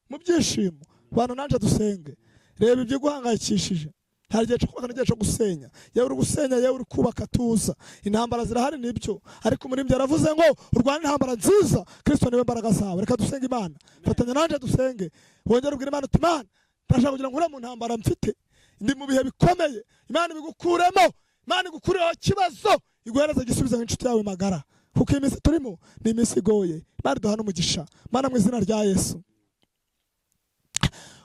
Mu byishimo. Bana nanje dusenge. Reba ibyo guhangayikishije. Hari igihe cyo kubaka n'igihe cyo gusenya. Yewe uri gusenya, yewe uri kubaka, tuza. Intambara zirahari nibyo, ariko umuririmbyi yaravuze ngo urwane intambara nziza, Kristo niwe mbaraga zawe. Reka dusenge Imana. Fatanya nanje dusenge. Wongere ubwire Imana uti: Imana, ndashaka kugira ngo nkure mu ntambara mfite, ndi mu bihe bikomeye. Imana ibigukuremo, Imana igukureho ikibazo, iguhereze igisubizo nk'inshuti yawe magara, kuko iyi minsi turimo ni iminsi igoye. Imana iduhane umugisha. Mana, mu izina rya Yesu,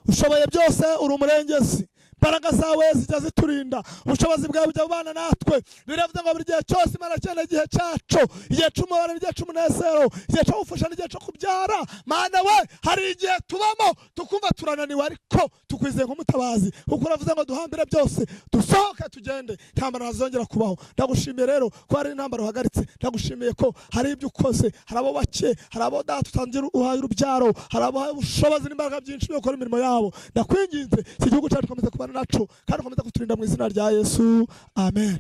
ushoboye byose, uri umurengezi, imbaraga zawe zijya ziturinda, ubushobozi bwawe bujya bubana natwe. Biravuze ngo buri gihe cyose Imana ikeneye igihe cyacu, igihe cy'umubabaro n'igihe cy'umunezero, igihe cyo gufasha n'igihe cyo kubyara. Mana we, hari igihe tubamo tukumva turananiwe, ariko tukwizeye nk'umutabazi, kuko uravuze ngo duhambire byose, dusohoke tugende, intambara ntazongera kubaho. Ndagushimiye rero ko hari intambara uhagaritse. Ndagushimiye ko hari ibyo ukoze, hari abo bake, hari abo data utangira uhaye urubyaro, hari abo uhaye ubushobozi n'imbaraga byinshi byo gukora imirimo yabo. Ndakwinginze, iki gihugu cyacu ukomeze kubana naco, kandi ukomeze kuturinda mu izina rya Yesu, amen.